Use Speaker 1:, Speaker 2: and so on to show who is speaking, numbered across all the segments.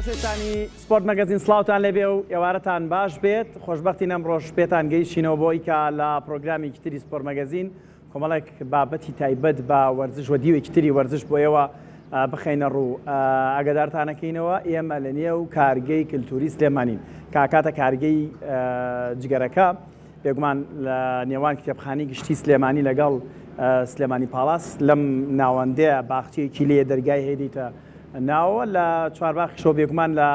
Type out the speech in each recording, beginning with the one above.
Speaker 1: خۆشەویستانی سپۆرت مەگەزین سڵاوتان لێبێ و ئێوارەتان باش بێت خۆشببختی نەم ڕۆژ پێتان گەیشتینەوە بۆی کە لە پرۆگرامێکی تری سپۆرت مەگەزین کۆمەڵێک بابەتی تایبەت بە وەرزش و دیوێکی تری وەرزش بۆ ئێوە بخەینە ڕوو ئەگەدارتانەکەینەوە ئێمە لە نێو کارگەی کللتوری سلێمانین کاکاتە کارگەی جگەرەکە بێگومان لە نێوان کتێبخانی گشتی سلێمانی لەگەڵ سلێمانی پاڵاس لەم ناوەندەیە باخچەیەکی لێ دەرگای هەیە ناوە لە چوارباخیشەوە بێگومان لە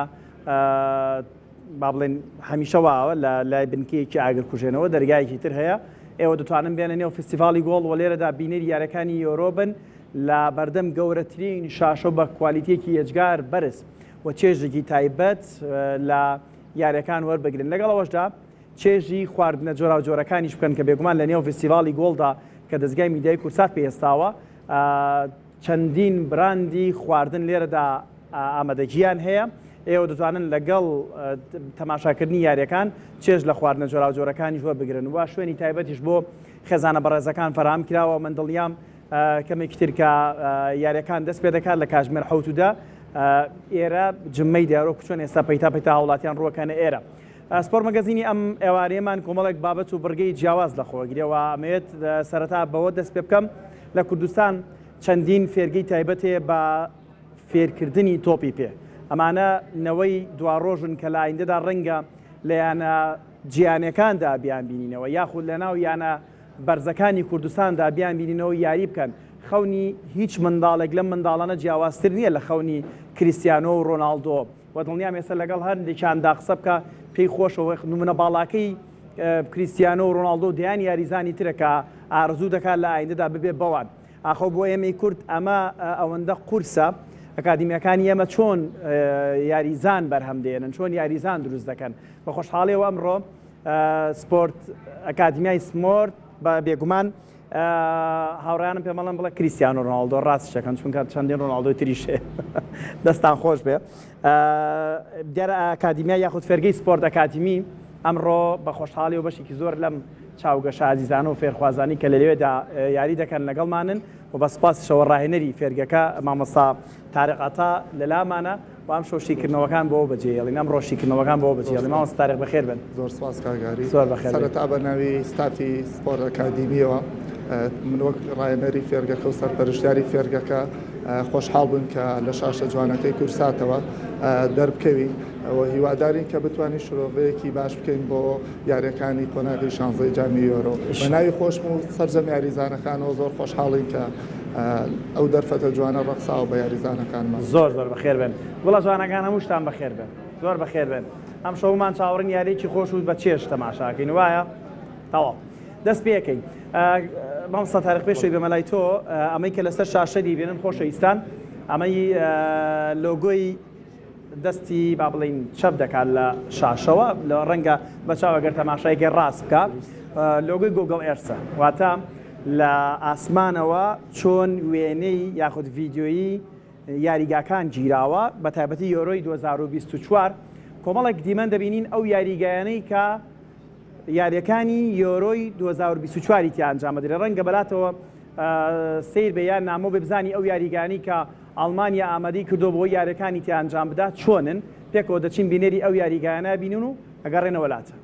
Speaker 1: با بڵێن هەمیشە واوە لە لای بنکەیەکی ئاگرکوژێنەوە دەرگایەکی تر هەیە ئێوە دەتوانن بێنە نێو فستیڤاڵی گۆڵ و لێرەدا بینەری یارەکانی یۆرۆ بن لە بەردەم گەورەترین شاشە بە کوالیتیەکی یەجگار بەرز و چێژێکی تایبەت لە یاریەکان وەربگرن لەگەڵ ئەوەشدا چێژی خواردنە جۆراوجۆرەکانیش بکەن کە بێگومان لە نێو فستیڤاڵی گۆڵدا کە دەزگای میدیای کورسات پێستاوە چەندین براندی خواردن لێرەدا ئامادەگییان هەیە، ئێوە دەتوانن لەگەڵ تەماشاکردنی یارییەکان چێژ لە خواردنە جۆراوجۆرەکانیش وەربگرن و شوێنی تایبەتیش بۆ خێزانە بەڕێزەکان فەراهەم کراوە، من دڵنیام کەمێکی تر کە یارییەکان دەست پێ دەکات لە کاتژمێر حەوت و دە ئێرە جمەی دیارۆ چۆن ئێستا پەیتا پەیتا هاوڵاتیان ڕووەکەنە ئێرە. سپۆرت مەگەزینی ئەم ئێوارەیەمان کۆمەڵێک بابەت و بڕگەی جیاواز لەخۆگرێەوە ئەمەوێت سەرەتا بەوە دەست پێ بکەم لە کوردستان چەندین فێرگەی تایبەت هەیە بە فێرکردنی تۆپی پێ ئەمانە نەوەی دواڕۆژن کە لە ئایندەدا ڕەنگە لە یانە جیهانیەکاندا بیانبینینەوە یاخود لە ناو یانە بەرزەکانی کوردستاندا بیانبینینەوە یاری بکەن خەونی هیچ منداڵێک لەم منداڵانە جیاوازتر نییە لە خەونی کریستیانۆ و ڕۆناڵدۆ و دڵنیام ئێستا لەگەڵ هەندێکیاندا قسە بکە پێی خۆشە وەک نمونە باڵاکەی کریستیانۆ و ڕۆناڵدۆ و دەیان یاریزانی ترە کە ئارەزوو دەکات لە ئایندەدا ببێ بەوان ئاخۆ بۆ ئێمەی کورد ئەمە ئەوەندە قورسە؟ ئەکادیمیاکانی ئێمە چۆن یاریزان بەرهەم دێنن چۆن یاریزان دروست دەکەن؟ بە خۆشحاڵیەوە ئەمڕۆ سپۆرت ئەکادیمیای سمۆرت بە بێگومان هاوڕیانم پێم ئەڵێن بڵێ کریستیانۆ ڕۆناڵدۆ ڕاستیش دەکەن چونکە چەندین ڕۆناڵدۆی تریش هەیە دەستان خۆش بێ دیارە ئەکادیمیا یاخود فێرگەی سپۆرت ئەکادیمی ئەمڕۆ بە خۆشحاڵی و بەشێکی زۆر لەم چاوگەشە ئازیزانە و فێرخوازانی کە لەوێدا یاری دەکەن لەگەڵمانن و بە سپاسیشەوە ڕاهێنەری فێرگەکە مامۆستا تارق عەتا لەلامانە و ئەم شەو شیکردنەوەکان بۆ بەجێهێڵین ئەمڕۆ شیکردنەوەکان بۆ بەجێهێڵین مامۆستا تارق بەخێر بن. زۆر سپاس
Speaker 2: کاک ئاری. زۆر بەخێر بێن. سەرەتا بە ناوی ستافی سپۆرت ئەکادیمیەوە من وەک ڕاهێنەری فێرگەکە و سەرپەرشتیاری فێرگەکە خۆشحاڵ بووین کە لە شاشە جوانەکەی کورساتەوە دەربکەوین و هیوادارین کە بتوانین شرۆڤەیەکی باش بکەین بۆ یاریەکانی قۆناغی شانزەی جامی یۆرۆ. بە ناوی خۆشم و سەرجەم یاریزانەکانەوە زۆر خۆشحاڵین کە ئەو دەرفەتە جوانە ڕەخساوە بە یاریزانەکانمان.
Speaker 1: زۆر زۆر بەخێر بێن گوڵە جوانەکان هەمووشتان بەخێر بێن زۆر بەخێر بێن ئەم شەومان چاوەڕین یاریەکی خۆش و بە چێژ تەماشاکەین وایە تەواو دەست پێکەین مامۆستا تاریق پێش ئەوەی بێمە لای تۆ ئەمەی کە لەسەر شاشە دیبینن خۆشەویستان ئەمەی لۆگۆی دەستی با بڵێین چەپ دەکات لە شاشەوە لە ڕەنگە بە چاو ئەگەر تەماشایەکی ڕاست بکە لۆگۆی گوگڵ ئێرسە واتە لە ئاسمانەوە چۆن وێنەی یاخود ڤیدیۆیی یاریگاکان گیراوە بە تایبەتی یۆرۆی 2024 کۆمەڵێک دیمەن دەبینین ئەو یاریگایانەی کە یاریەکانی یۆرۆی 2024 تیا ئەنجام بدرێت ڕەنگە بەلاتەوە سیر بێ یان نامۆ بێ بزانی ئەو یاریگانی کە ئەڵمانیا ئامادەی کردووە بۆ یاریەکانی تیا ئەنجام بدات چۆنن، پێکەوە دەچین بینەری ئەو یاریگایانە بینن و ئەگەڕێنەوە لاتە.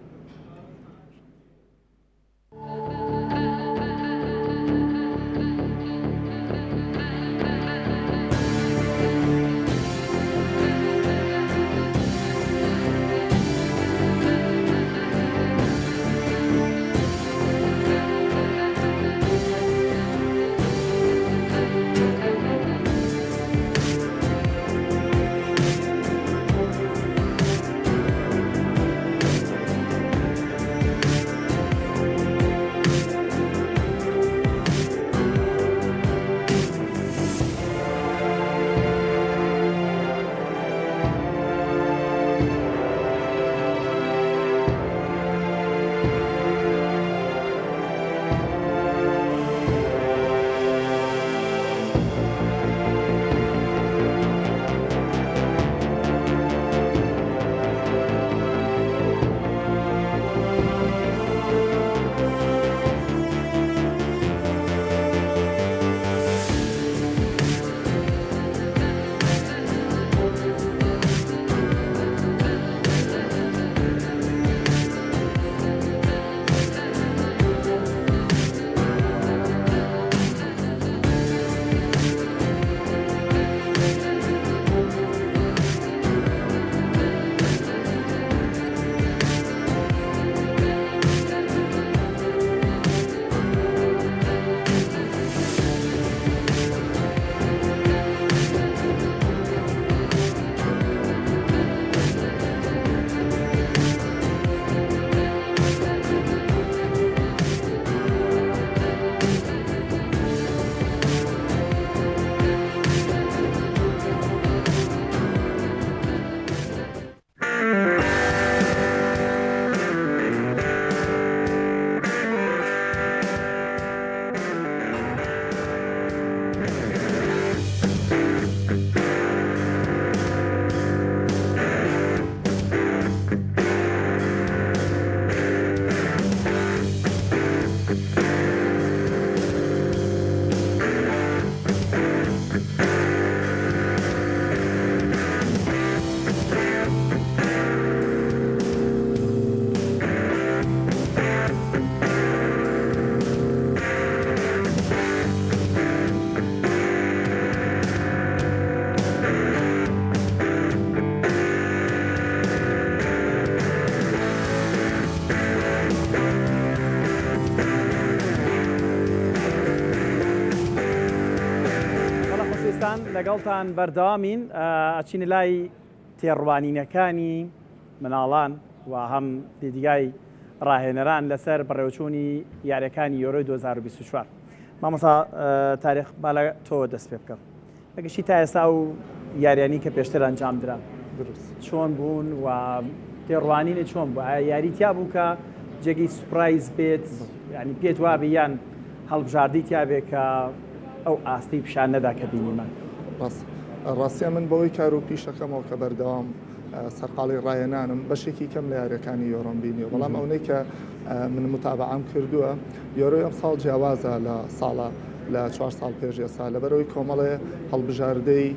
Speaker 1: خۆشەویستان لەگەڵتان بەردەوامین ئەچینە لای تێڕوانینەکانی مناڵان و هەم دیدگای ڕاهێنەران لەسەر بەڕێوچوونی یاریەکانی یۆرۆی 2024 مامۆسا تاریخ با لە تۆ دەست پێ بکەم بەگشتی تا ئێستا ئەو یاریانی کە پێشتر ئەنجام دران
Speaker 2: دروست
Speaker 1: چۆن بوون و تێڕوانینت چۆن بوو ئایا یاری تیا بوو کە جێگەی surprise بێت یعنی پێت وابێ یان هەڵبژاردەی تیا بێ کە ئەو ئاستەی پیشان نەدا کە بینیمان؟
Speaker 2: ڕاست ڕاستیان من بەوەی کار و پیشەکەمەوە کە بەردەوام سەرقاڵی ڕاهێنانم بەشێکی کەم لە یاریەکانی یۆرۆم بینیوە بەڵام ئەونەی کە من متابعام کردووە یۆرۆی ئەمساڵ جیاوازە لە ساڵە لە چوار ساڵ پێش ئێستا لەبەرئەوەی کۆمەڵێ هەڵبژاردەی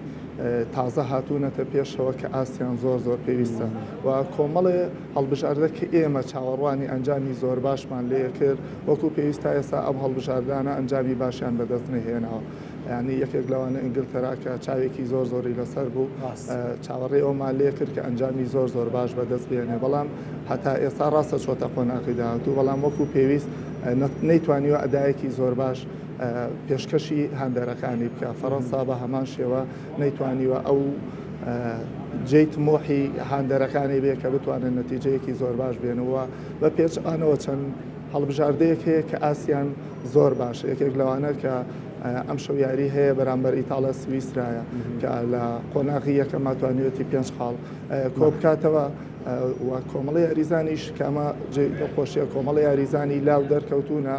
Speaker 2: تازە هاتوونەتە پێشەوە کە ئاستیان زۆر زۆر پێویستە و کۆمەڵێ هەڵبژاردە کە ئێمە چاوەڕوانی ئەنجامی زۆر باشمان لێ کرد وەکو پێویست تا ئێستا ئەم هەڵبژاردانە ئەنجامی باشیان بەدەست نەهێناوە. یانی یەکێک لەوانە ئینگلتەرا کە چاوێکی زۆر زۆری لەسەر بوو چاوەڕێی ئەومان لێ کرد کە ئەنجامی زۆر زۆر باش بەدەست بێنێ بەڵام هەتا ئێستا ڕاستە چۆتە قۆناغی داهاتوو بەڵام وەکو پێویست نەیتوانیوە ئەدایەکی زۆر باش پێشکەشی هاندەرەکانی بکە فەڕەنسا بە هەمان شێوە نەیتوانیوە ئەو جێی تمۆحی هاندەرەکانی بێ کە بتوانن نەتیجەیەکی زۆر باش بێنەوە بە پێچەوانەوە چەند هەڵبژاردەیەک هەیە کە ئاسیان زۆر باشە یەکێک لەوانە کە ئەمشەو یاری هەیە بەرامبەر ئیتاڵیا سویسرایە کە لە قۆناغی یەکەما توانیوێتی پێنج خاڵ کۆبکاتەوە و کۆمەڵی یاریزانیش کە ئەمە جێی دڵخۆشیە کۆمەڵی یاریزانی لاو دەرکەوتونە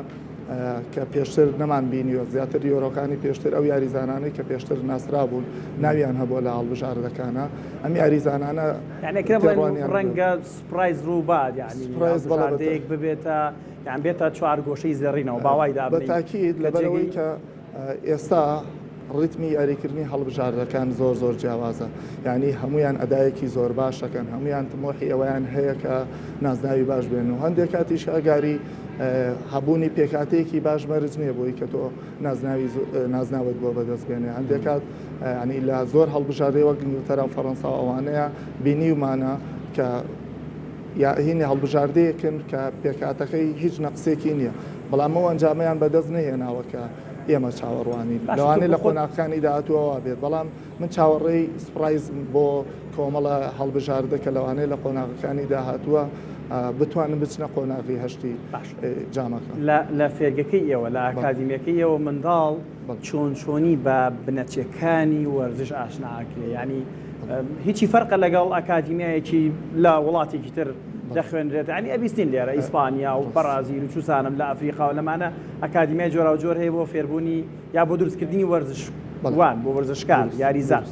Speaker 2: کە پێشتر نەمان بینیوە زیاتر یۆرۆکانی پێشتر ئەو یاریزانانەی کە پێشتر ناسرابوون ناویان هەبووە لە هەڵبژاردەکانە ئەم یاریزانانە
Speaker 1: یعنی کرا بڵێن ڕەنگە surprise ڕووبات یعنی
Speaker 2: surprise بەڵێ
Speaker 1: هەڵبژاردەیەک ببێتە یان بێتە چوارگۆشەی زێڕینەوە با وای دابنێین.
Speaker 2: بە تاکید لەبەرئەوەی کە ئێستا ڕیتمی یاریکردنی هەڵبژاردەکان زۆر زۆر جیاوازە یانی هەمویان ئەدایەکی زۆر باشەکەن هەمویان تمۆحی ئەوەیان هەیە کە نازناوی باش بێن و هەندێک کاتیش ئەگاری هەبوونی پێکاتەیەکی باش مەرج نییە بۆی کە تۆ نازناوی نازناوت بۆ بەدەست بێنێ هەندێک کات ینی لە زۆر هەڵبژاردەی وەک ئینگلتەرا و فەڕەنسا و ئەوانەیە بینیومانە کە یا هینی هەڵبژاردەیەکن کە پێکهاتەکەی هیچ نەقسێکی نییە، بەڵام ئەو ئەنجامەیان بەدەست نەهێناوە کە ئێمە چاوەڕوانین.
Speaker 1: باشە تۆ
Speaker 2: لەوانەیە
Speaker 1: بۆ
Speaker 2: لە
Speaker 1: خۆت.
Speaker 2: قۆناغەکانی داهاتوو وا بێت، بەڵام من چاوەڕێی surprise م بۆ کۆمەڵە هەڵبژاردە کە لەوانەیە لە قۆناغەکانی داهاتووە بتوانن بچنە قۆناغی هەشتی
Speaker 1: باشە
Speaker 2: جامەکە.
Speaker 1: لە لە فێرگەکەی ئێوە، لە
Speaker 2: بەڵێ.
Speaker 1: ئەکادیمیەکەی ئێوە منداڵ
Speaker 2: بەڵێ.
Speaker 1: چۆن چۆنی بە بنەچەکانی وەرزش ئاشنا ئەکرێ؟ یانی هیچی فەرقە لەگەڵ ئەکادیمیایەکی لە وڵاتێکی تر دەخوێنرێت یانی ئەبیستین لێرە ئیسپانیا و بەڕازیل و چوسانم لە ئەفریقا و لەمانە ئەکادیمیای جۆراوجۆر هەیە بۆ فێربوونی یا بۆ دروستکردنی وەرزشوان بۆ وەرزشکار یاریزان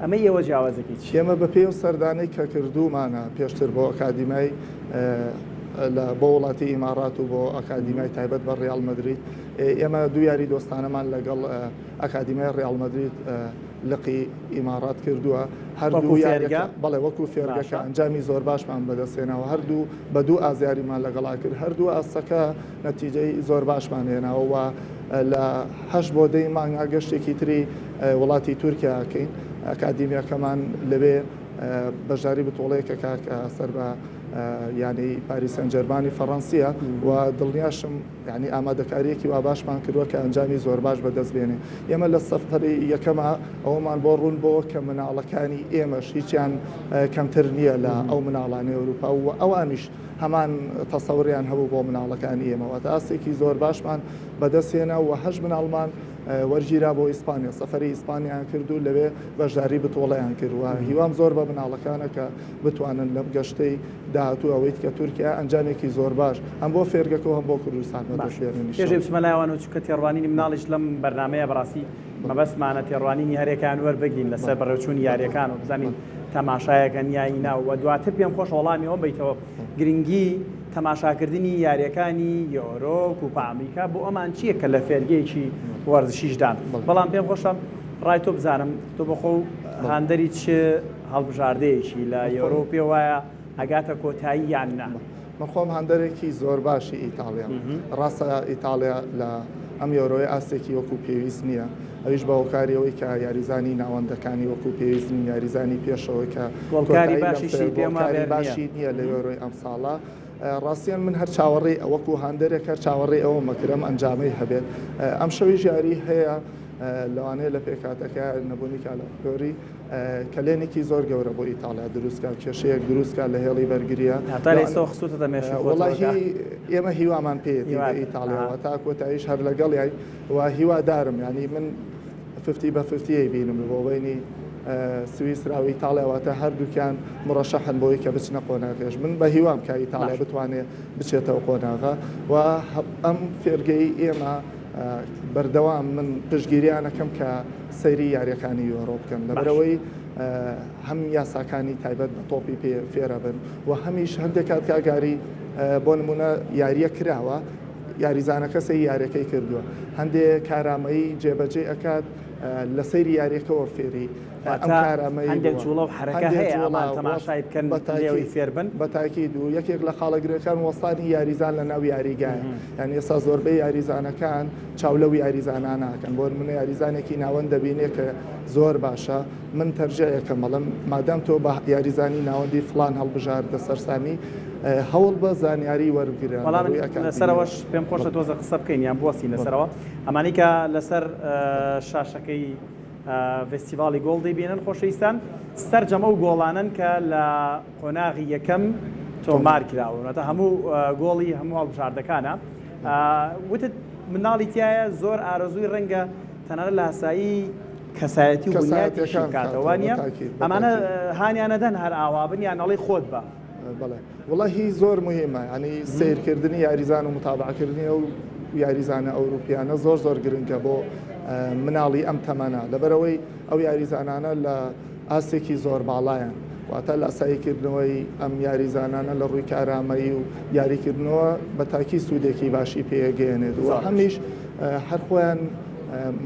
Speaker 1: ئەمە ئێوە جیاوازەکەی چییە؟
Speaker 2: ئێمە بەپێی ئەو سەردانەی کە کردوومانە پێشتر بۆ ئەکادیمای لە بۆ وڵاتی ئیماڕات و بۆ ئەکادیمای تایبەت بە ڕیاڵ مەدرید ئێمە دوو یاری دۆستانەمان لەگەڵ ئەکادیمای ڕیاڵ مەدرید لقی ئیماڕات کردووە هەردوو یاریەکە بەڵێ وەکو فێرگەکە ئەنجامی زۆر باشمان بەدەستهێناوە هەردوو بە دوو ئاست یاریمان لەگەڵا کرد هەردوو ئاستەکە نەتیجەی زۆر باشمان هێناوە و لە هەشت بۆ دەی مانگا گەشتێکی تری وڵاتی تورکیا ئەکەین ئەکادیمیاکەمان لەوێ بەشداری بتوڵەیەکە کە سەر بە یانەی پاریس سانجێرمانی فەڕەنسیە و دڵنیاشم یانی ئامادەکارییەکی وا باشمان کردووە کە ئەنجامی زۆر باش بەدەست بێنێ. ئێمە لە سەفەری یەکەما ئەوەمان بۆ ڕوون بۆوە کە مناڵەکانی ئێمەش هیچیان کەمتر نییە لە ئەو مناڵانەی ئەوروپا و ئەوانیش هەمان تەسەوریان هەبوو بۆ مناڵەکانی ئێمە. واتە ئاستێکی زۆر باشمان بەدەست هێنا و هەشت مناڵمان وەرگیرا بۆ ئیسپانیا، سەفەری ئیسپانیایان کرد و لەوێ بەشداری بتۆڵەیان کرد و هیوام زۆر بە مناڵەکانە کە بتوانن لەم گەشتەی داهاتوو ئەوەیت کە تورکیا ئەنجامێکی زۆر باش هەم بۆ فێرگەکە و هەم بۆ کوردستان
Speaker 1: باش
Speaker 2: بەدەست بێنن
Speaker 1: پێش ئەوەی
Speaker 2: ئیشەڵا.
Speaker 1: بچمە لای ئەوانەوە چونکە تێڕوانینی مناڵیش لەم بەرنامەیە بەڕاستی مەبەستمانە تێڕوانینی هەرێکیان وەربگرین لەسەر
Speaker 2: بەڵێ
Speaker 1: بەڕێوچوونی
Speaker 2: بەڵێ
Speaker 1: یاریەکان و بزانین
Speaker 2: بەڵێ.
Speaker 1: تەماشایەکەن یا نا و دواتر پێم خۆشە وەڵامی ئەوە بەیتەوە گرنگی تەماشاکردنی یاریەکانی یۆرۆ و کوپا ئەمریکا بۆ ئەمان چییە کە لە فێرگەیەکی وەرزشیشدان
Speaker 2: بەڵێ.
Speaker 1: بەڵام پێم خۆشە ڕای تۆ بزانم تۆ بۆ خۆو
Speaker 2: بەڵێ.
Speaker 1: هاندەری چ هەڵبژاردەیەکی لە
Speaker 2: من خۆم
Speaker 1: یۆرۆ پێ وایە ئەگاتە کۆتایی یان نا؟
Speaker 2: من خۆم هاندەرێکی زۆر باشی ئیتاڵیام. ڕاستە ئیتاڵیا لە ئەم یۆرۆیە ئاستێکی وەکو پێویست نییە، ئەویش بە هۆکاری ئەوەی کە یاریزانی ناوەندەکانی وەکو پێویست نین، یاریزانی پێشەوەی کە
Speaker 1: گۆڵکاری
Speaker 2: کۆتایی لەم
Speaker 1: باشیشی پێم
Speaker 2: گۆڵکاری
Speaker 1: وابێ نییە.
Speaker 2: باشی نییە لە یۆرۆی ئەمساڵا. ڕاستیەن من هەر چاوەڕێی وەکو هاندەرێک هەر چاوەڕێی ئەوەم ئەکرد ئەم ئەنجامەی هەبێت. ئەمشەویش یاری هەیە. لەوانەیە لە پێکهاتەکە نەبوونی کالافیۆری کەلێنێکی زۆر گەورە بۆ ئیتاڵیا دروستکا، کێشەیەک دروستکا لە هێڵی بەرگرییە.
Speaker 1: هەتا لە ئێستەوە خستووتەتە مێشکی خۆتەوە
Speaker 2: وەڵاهی ئێمە هیوامان پێیەتی بە ئیتاڵیاوە تا کۆتاییش هەر لەگەڵیاین و هیوادارم یانی من fifty بە fifty ئەیبینم بۆ بەینی سویسرا و ئیتاڵیا واتە هەردووکیان مڕەشەحن بۆی کە بچنە قۆناغێش من بە هیوام کە ئیتاڵیا بتوانێ بچێتەوە قۆناغە و ئەم فێرگەی ئێمە بەردەوام من پشتگیریان ئەکەم کە سەیری یاریەکانی یۆرۆ بکەن لەبەرئەوەی هەم یاساکانی تایبەت بە تۆپی پێ فێرەبن و هەمیش هەندێک کات کاگاری بۆ نمونە یاریە کراوە یاریزانەکە سەیری یاریەکەی کردووە هەندێک کارامەیی جێبەجێ ئەکات لە سەیری یاریەکەوە فێری ئەم کارامەیی
Speaker 1: هەندێک جوڵە و حەرەکە هەیە ئەمان تەماشای بکەن لێوەی فێربن.
Speaker 2: بە تاکید و یەکێک لە خاڵە گرنگەکان وەستانی یاریزان لە ناو یاریگایە یانی ئێستا زۆربەی یاریزانەکان چاو لەو یاریزانانە ئەکەن بۆ نمونە یاریزانێکی ناوەند دەبینێ کە زۆر باشە من تەرجیعێکم بەڵم مادام تۆ بە یاریزانی ناوەندی فلان هەڵبژاردە سەرسامی هەوڵ بە زانیاری وەربگرە
Speaker 1: بەڵام لەسەرەوەش پێم خۆشە تۆزە قسە بکەین یان بوەستین لەسەرەوە ئەمانەی کە لەسەر شاشەکەی ڤستیڤاڵی گۆڵ دەیبینن خۆشەویستان سەرجەم ئەو گۆڵانەن کە لە قۆناغی یەکەم تۆمار کراون واتە هەموو گۆڵی هەموو هەڵبژاردەکانە وتت مناڵی تایە زۆر ئارەزووی ڕەنگە تەنانەت لاسایی کەسایەتی و بنیاتیشی بکاتەوە وانییە ئەمانە هانیانەدەن هەر ئاوا بن یان ئەڵێی خۆت بە.
Speaker 2: بەڵێ وەڵاهی زۆر مهمە یانی سەیرکردنی یاریزان و متابعەکردنی ئەو یاریزانە ئەوروپیانە زۆر زۆر گرنگە بۆ مناڵی ئەم تەمەنە لەبەرئەوەی ئەو یاریزانانە لە ئاستێکی زۆر باڵایان واتە لاساییکردنەوەی ئەم یاریزانانە لە ڕووی کارامەیی و یاریکردنەوە بە تاکی سوودێکی باشی پێگەیەنێت و هەمیش هەر خۆیان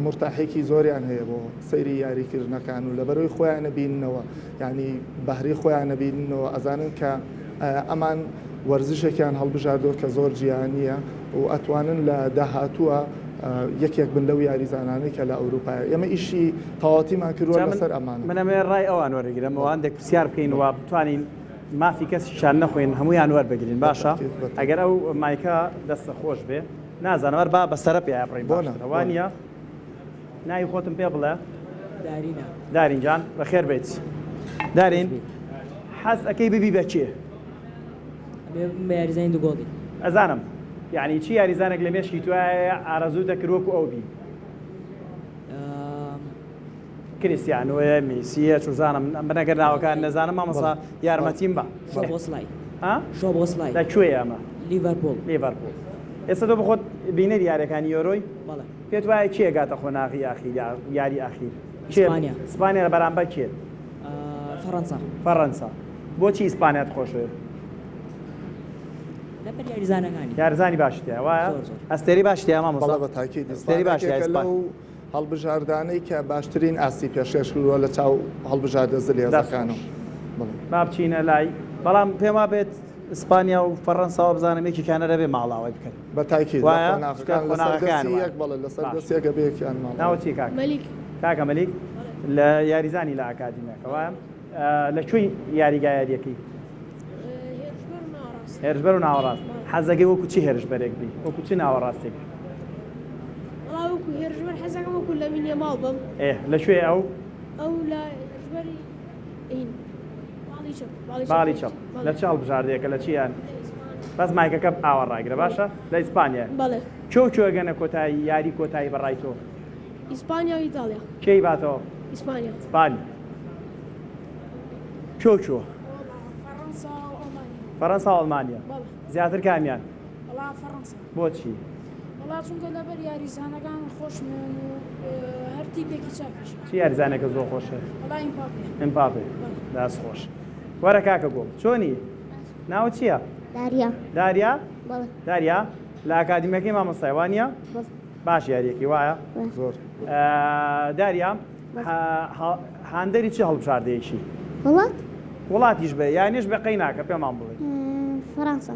Speaker 2: مرتاحێکی زۆریان هەیە بۆ سەیری یاریکردنەکان و لەبەرەوەی خۆیانە بیننەوە یانی بەهرەی خۆیان ئەبیننەوە ئەزانن کە ئەمان وەرزشێکیان هەڵبژاردووە کە زۆر جیهانییە و ئەتوانن لە داهاتووە یەکێک بن لەو یاریزانانەی کە لە ئەوروپایە ئێمە ئیشی تەواوەتیمان کردووە لەسەر ئەمانە.
Speaker 1: من ئەمەوێ ڕای ئەوان وەربگرم و هەندێک پرسیار بکەین و بتوانین مافی کەسیشیان نەخۆین هەموویان وەربگرین باشە ئەگەر ئەو مایکە دەستە خۆش بێ نازانم هەر با بە سەرە پێیا بڕین باشترە وانییە؟ ناوی خۆتم پێ بڵێ.
Speaker 3: دارینە.
Speaker 1: دارین جان بەخێر بێیت. دارین حەز ئەکەی ببی بە کێ؟
Speaker 3: ئەبێ ببم بە یاریزانی دوو گۆڵی.
Speaker 1: ئەزانم یعنی چی یاریزانێک لە مێشکی توایە ئارەزوو دەکرد وەکو ئەو بی؟ کریستیانۆیە میسیە چوزانم من ئەگەر ناوەکان نەزانم مامۆستا یارمەتیم بە.
Speaker 3: شۆبۆسلای. ها؟ شۆبۆسلای.
Speaker 1: لە کوێیە ئەمە؟
Speaker 3: لیڤەرپوڵ.
Speaker 1: لیڤەرپوڵ. ئێستا تۆ بخۆت بینەری یاریەکانی یۆرۆی؟
Speaker 3: بەڵێ.
Speaker 1: پێت وایە کێ گاتە قۆناغی ئاخیر یاری ئاخیر؟
Speaker 3: ئیسپانیا.
Speaker 1: ئیسپانیا لە بەرامبەر کێ؟
Speaker 3: فەڕەنسا.
Speaker 1: فەڕەنسا. بۆچی ئیسپانیات خۆشەوێت؟
Speaker 3: لەبەر یاریزانەکانی.
Speaker 1: یاریزانی باشی تیایە وایە؟
Speaker 3: زۆر زۆر.
Speaker 1: ئەستێرەی باشی تیایە مامۆستا؟
Speaker 2: بەڵێ بە تاکید.
Speaker 1: ئەستێرەی باشی تیایە
Speaker 2: ئیسپانیا یەکێکە
Speaker 1: ئیسپانیا.
Speaker 2: لەو هەڵبژاردانەی کە باشترین ئاستی پێشکەش کردووە لە چاو هەڵبژاردە زلهێزەکان و بەڵێ.
Speaker 1: با بچینە لای بەڵام پێم وابێت ئیسپانیا و فەڕەنسا وابزانم یەکێکیان هەر ئەبێ ماڵاوای بکەن.
Speaker 2: بە تاکید لە
Speaker 1: وایە؟
Speaker 2: قۆناغەکان
Speaker 1: چونکە
Speaker 2: لەسەر
Speaker 1: قۆناغەکەیان
Speaker 2: دەستی
Speaker 1: وایە.
Speaker 2: یەک بەڵێ لەسەر
Speaker 1: باش.
Speaker 2: دەستی یەک ئەبێ یەکیان ماڵاوای
Speaker 1: ناوت چییە کاکە؟
Speaker 4: مەلیک.
Speaker 1: کاکە مەلیک لە یاریزانی لە ئەکادیمیاکە وایە؟ لە کوێی یاریگا یاریەکەی؟
Speaker 4: هێرشبەر و ناوەڕاست.
Speaker 1: هێرشبەر و ناوەڕاست. حەزەکەی وەکو چ هێرشبەرێک بی؟ وەکو چ ناوەڕاستێک بی؟
Speaker 4: وەڵا وەکو هێرشبەر حەزەکەم وەکو لەمین یەماڵ بم.
Speaker 1: ئێ لە کوێیە ئەو؟
Speaker 4: ئەو لە هێرشبەری هین باڵی چەپ.
Speaker 1: باڵی چەپ. لە چ هەڵبژاردەیەکە لە چی یان؟ بەس مایکەکە ئاوا ڕاگرە باشە لە ئیسپانیا.
Speaker 4: بەڵێ.
Speaker 1: کوێ و کوێ گەنە کۆتایی یاری کۆتایی بە ڕای تۆ؟
Speaker 4: ئیسپانیا و ئیتاڵیا.
Speaker 1: کێی باتەوە؟
Speaker 4: ئیسپانیا.
Speaker 1: ئیسپانیا. کوێ و کوێ؟
Speaker 4: فەڕەنسا و ئەڵمانیا.
Speaker 1: فەڕەنسا و ئەڵمانیا.
Speaker 4: بەڵێ.
Speaker 1: زیاتر کامیان؟
Speaker 4: وەڵا فەڕەنسا.
Speaker 1: بۆچی؟
Speaker 4: وەڵا چونکە لەبەر یاریزانەکان خۆشمەوێن و هەر تیپێکی چاکیشە.
Speaker 1: چ یاریزانێکە زۆر خۆشە؟
Speaker 4: وەڵا ئیمپاپێ.
Speaker 1: ئیمپاپێ. دەست خۆش. وەرە کاکە گوڵ. چۆنی؟ ناوت چییە؟
Speaker 5: داریا.
Speaker 1: داریا؟
Speaker 5: بەڵێ.
Speaker 1: داریا لە ئەکادیمیەکەی مامۆستای وانییە؟
Speaker 5: بەڵێ.
Speaker 1: باش یاریەکەی وایە؟
Speaker 2: زۆر.
Speaker 1: داریا هاندەری چ هەڵبژاردەیەکی؟
Speaker 5: وڵات؟
Speaker 1: وڵاتیش بێ یانیش بێ قەی ناکە پێمان بڵێ.
Speaker 5: فەرەنسا.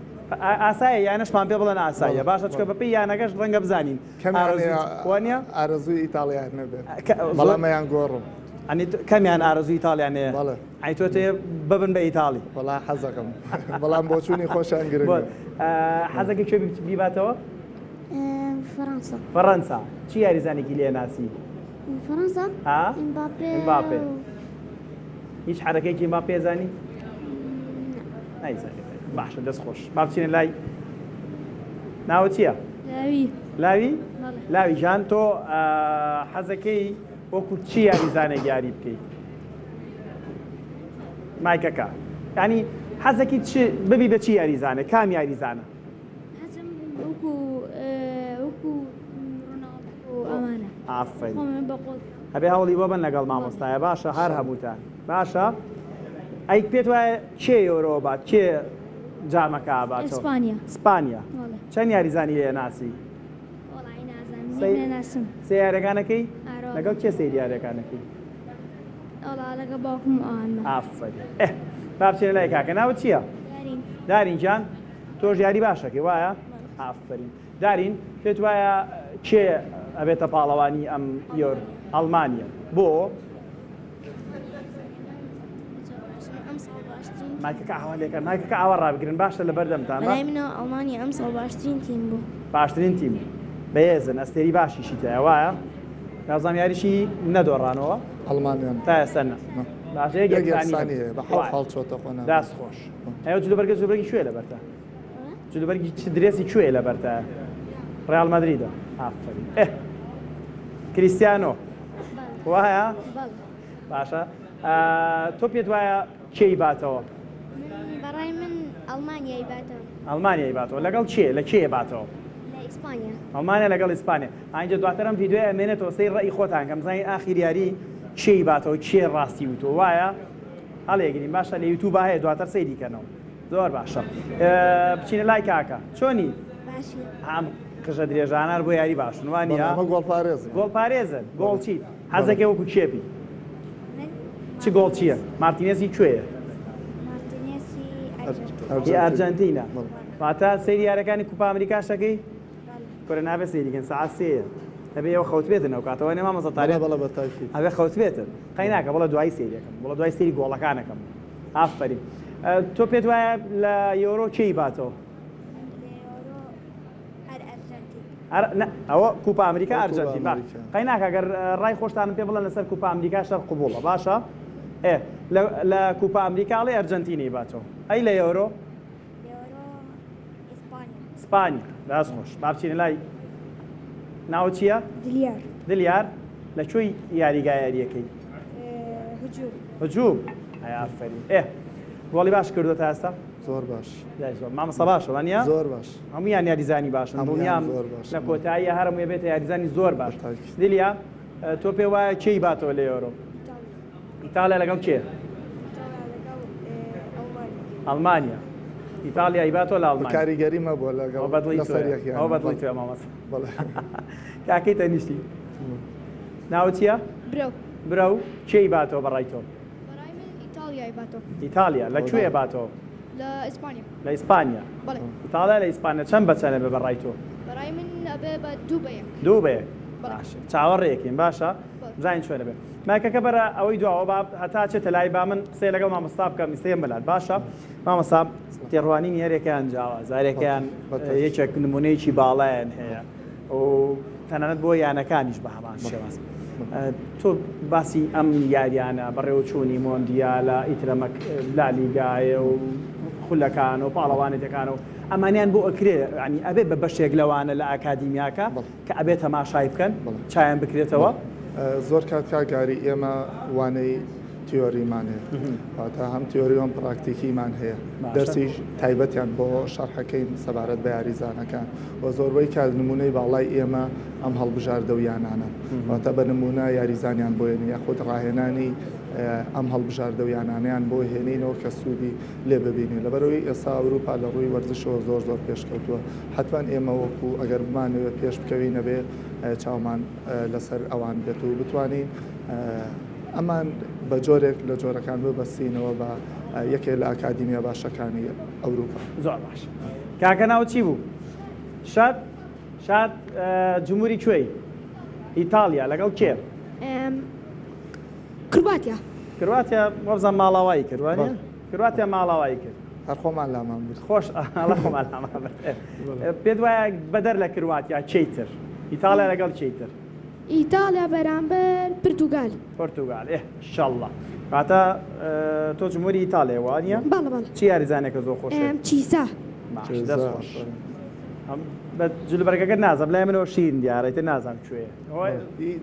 Speaker 1: ئاسایە یانەشمان پێ بڵێن ئاساییە باشە چونکە بەپێی یانەکەش ڕەنگە بزانین وانە
Speaker 2: ئارەزووی ئیتاڵیان نەبێت بەڵام یان گۆڕم
Speaker 1: کەمیان ئارەزووی ئیتاڵیان هەیە ئەی تۆ تێ ببن بە ئیتاڵی
Speaker 2: وەڵا حەزەکەم بەڵام بۆچوونی خۆشیان گرنگە
Speaker 1: حەزەکەی کوێ بیباتەوە
Speaker 5: فەرەنسا
Speaker 1: فەرەنسا چی یاریزانێکی لێ ناسی؟
Speaker 5: فەڕەنسا
Speaker 1: ها
Speaker 5: ئمباپێ
Speaker 1: ئمباپێ هیچ حرەکەیەکی ئمباپێ زانی نایزانی باشە دەست خۆش با بچینە لای ناوە چییە؟
Speaker 5: لاوی
Speaker 1: لاوی؟ لاوی ژان تۆ حەزەکەی وەکو چی یاریزانێک یاری بکەی؟ مایکەکە ینی حەزەکی چ ببی بە چی یاریزانێ کام یاریزانە؟
Speaker 5: حەزم وەکو وەکو ڕۆناڵدۆ ئەمانە
Speaker 1: ئافرین ئەبێ هەوڵی بۆ بن لەگەڵ مامۆستایە باشە هەر هەمووتان باشە ئەی پێت وایە کێ یۆرۆ بات کێ جامەکە باتەوە
Speaker 5: ئیسپانیا
Speaker 1: ئیسپانیا چەند یاریزانی لێ ناسی سێ یاریەکانەکەی لەگەڵ کێ سەیری یاریەکانەکەی
Speaker 5: لەگەڵ باوکم
Speaker 1: ئافرین ئێ با بچینە لای کاکە ناوت چییە دارین گیان تۆش یاری باشەکەی وایە؟ ئافەرین دارین پێت وایە کێ ئەبێتە پاڵەوانی ئەم یۆر ئەڵمانیا بۆ مایکەکە ئاوا لێکە مایکەکە ئاوا ڕابگرن باشە لە بەردەمتان
Speaker 5: بەلای منەوە ئەڵمانیا ئەمساڵ باشترین تیم بوو
Speaker 1: باشترین تیم بەهێزن ئەستێری باشیشی تایە وایە نازانم یاریشی نەدۆڕانەوە
Speaker 2: ئەڵمانیان
Speaker 1: تا ئێستا نا باشە یەک یەکسانی
Speaker 2: هەیە بە حەوت خاڵ چۆتە قۆناغ
Speaker 1: دەست خۆش ئەوە جلوبەرگە جلوبەرگی کوێ لەبەرتە؟ جلوبەرگی چ درێسی کوێ لەبەرتە؟ ڕیال مەدریدە ئافەرین ئێ کریستیانۆ وایە باشە تۆ پێت وایە کێی باتەوە؟
Speaker 5: بەڕای من ئەڵمانیای باتەوە
Speaker 1: ئەڵمانیای باتەوە لەگەڵ کێ لە کێ باتەوە؟
Speaker 5: لە ئیسپانیا
Speaker 1: ئەڵمانیا لەگەڵ ئیسپانیا ئینجا دواتر ئەم ڤیدیۆیە ئەمێنێتەوە سەیر ڕەئی خۆتان کەم بزانین ئاخیر یاری کێی باتەوە کێ ڕاستی وتووە وایە؟ هەڵیگرین باشە لە یوتوبا هەیە دواتر سەیری کەنەوە زۆر باشە بچینە لای کاکە چۆنی
Speaker 5: باشی
Speaker 1: ئەم قژە درێژانە بۆ یاری باشن وا نییە
Speaker 2: ئەمە گۆڵپارێزن
Speaker 1: گۆڵپارێزن گۆڵچیت حەزەکەی وەکو کێ بی چ گۆڵچییە مارتینێزی کوێیە
Speaker 5: مارتینێسی
Speaker 1: ئەرجەنتین ئەرجەنتینە واتە سەیری یارەکانی کوپا ئەمریکاش دەکەی کورە نابێ سەیری کەن سەعات سێیە ئەبێ ئێوە خەوتبێتن ئەو کاتەوە نێ مامۆستا تاریق
Speaker 2: بەڵێ بە تاکید
Speaker 1: ئەبێ خەوتبێتن قەی ناکە بەڵێ دوایی سەیرەکەم بەڵێ دوای سەیری گۆڵەکانەکەم ئافەرین تۆ پێت وایە لە یۆرۆ کێی باتەوە ئەوە کوپا ئەمریکا ئەرجەنتین با قەی ناکە گەر ڕای خۆشتانم پێ بڵێن لەسەر کوپا ئەمریکا شەر قبوڵە باشە ئێ لە کوپا ئەمریکا ئەڵێ ئەرجەنتینی باتەوە ئەی لە یۆرۆ ئیسپانیا دەست خۆش با بچینە لای ناوت چییە؟
Speaker 4: دلیار
Speaker 1: دلیار لە کوێی یاریگا یاریەکەی؟
Speaker 4: هجوم
Speaker 1: هجوم ئەی ئافەرین ئێ گۆڵی باش کردووە تا ئێستا؟
Speaker 2: زۆر باش
Speaker 1: زۆر مامۆستا باشە وانە؟
Speaker 2: زۆر باش
Speaker 1: هەمویان یاریزانی باشن دڵنیام لە کۆتایی هەر هەمووی بێتە یاریزانی زۆر باش دلیا تۆ پێ وایە کێی باتەوە لە یۆرۆ؟ ئیتاڵیا لەگەڵ کێ؟ ئەڵمانیا. ئیتاڵیا ئیباتۆ لە ئەڵمانیا.
Speaker 2: کاریگەری مەبووە لەگەڵ لەسەر یەک
Speaker 1: ئەوە بەدڵی تۆیە مامۆستا. کاکەی تەنیشتی ناوت چییە؟
Speaker 4: برەو.
Speaker 1: برەو کێی باتەوە بەڕای تۆ؟
Speaker 4: بەڕای من ئیتاڵیای باتەوە.
Speaker 1: ئیتاڵیا لە کوێ باتەوە؟
Speaker 4: لە ئیسپانیا.
Speaker 1: لە ئیسپانیا.
Speaker 4: بەڵێ.
Speaker 1: ئیتاڵیا لە ئیسپانیا چەند بە چەند ئەبێ بەڕای تۆ؟
Speaker 4: بەڕای من ئەبێ بە دوو بە یەک.
Speaker 1: دوو بە یەک. باشە چاوەڕێکین باشە بزانین چۆن ئەبێ. مایکەکە بەرە ئەوەی دواوە با هەتا چێتە لای با من قسەی لەگەڵ مامۆستا بکەم ئیستا یەم بەلات باشە مامۆستا تێڕوانینی هەرێکیان جیاواز هەرێکیان یەکێک نمونەیەکی باڵایان هەیە و تەنانەت بۆ یانەکانیش بە هەمان شێواز تۆ باسی ئەم یاریانە بەڕێوەچوونی مۆندیالە ئیترەمەک لالیگایە و خولەکان و پاڵەوانێتەکان و ئەمانیان بۆ ئەکرێ ینی ئەبێ بە بەشێک لەوانە لە ئاکادیمیاکە کە ئەبێ تەماشای بکەن چایان بکرێتەوە.
Speaker 2: زۆر کات کاک گاری ئێمە وانەی تیۆریمان هەیە واتە هەم تیۆری و هەم پراکتیکیمان هەیە دەرسیش تایبەتیان بۆ شەرحەکەین سەبارەت بە یاریزانەکان و زۆربەی کات نمونەی باڵای ئێمە ئەم هەڵبژاردە و یانانە واتە بە نمونە یاریزانیان بۆ هێنین یاخود ڕاهێنانی ئەم هەڵبژاردە و یانانەیان بۆ هێنینەوە کە سوودی لێ ببینین لەبەرئەوەی ئێستا ئەوروپا لە ڕووی وەرزشەوە زۆر زۆر پێشکەوتووە حەتمەن ئێمە وەکو ئەگەر بمانەوێت پێش بکەوین ئەبێ چاومان لەسەر ئەوان بێت و بتوانین ئەمان بە جۆرێک لە جۆرەکان ببەستینەوە بە یەکێ لە ئەکادیمیا باشەکانی ئەوروپا.
Speaker 1: زۆر باش کاکە ناوت چی بوو؟ شاد شاد جمهوری کوێی؟ ئیتاڵیا لەگەڵ کێ؟
Speaker 4: کرواتیا.
Speaker 1: کرواتیا وابزانم ماڵاوایی کرد وانیە؟ کرواتیا ماڵاوایی کرد.
Speaker 2: هەر خۆمان لامان برد.
Speaker 1: خۆش ئەڵە خۆمان لامان برد. پێت وایە بەدەر لە کرواتیا کێی تر؟ ئیتاڵیا لەگەڵ کێی تر؟
Speaker 4: ئیتاڵیا بەرامبەر پرتوگال.
Speaker 1: پرتوگال ئێه شەڵڵا واتە تۆ جمهوری ئیتاڵیا وانیە؟
Speaker 4: بەڵێ بەڵێ.
Speaker 1: چ یاریزانێکە زۆر خۆشە؟
Speaker 4: چیسا.
Speaker 1: باش دەست خۆش. بە جلوبەرگەکەت نازانم لای منەوە شیرین دیارە ئیتر نازانم کوێیە.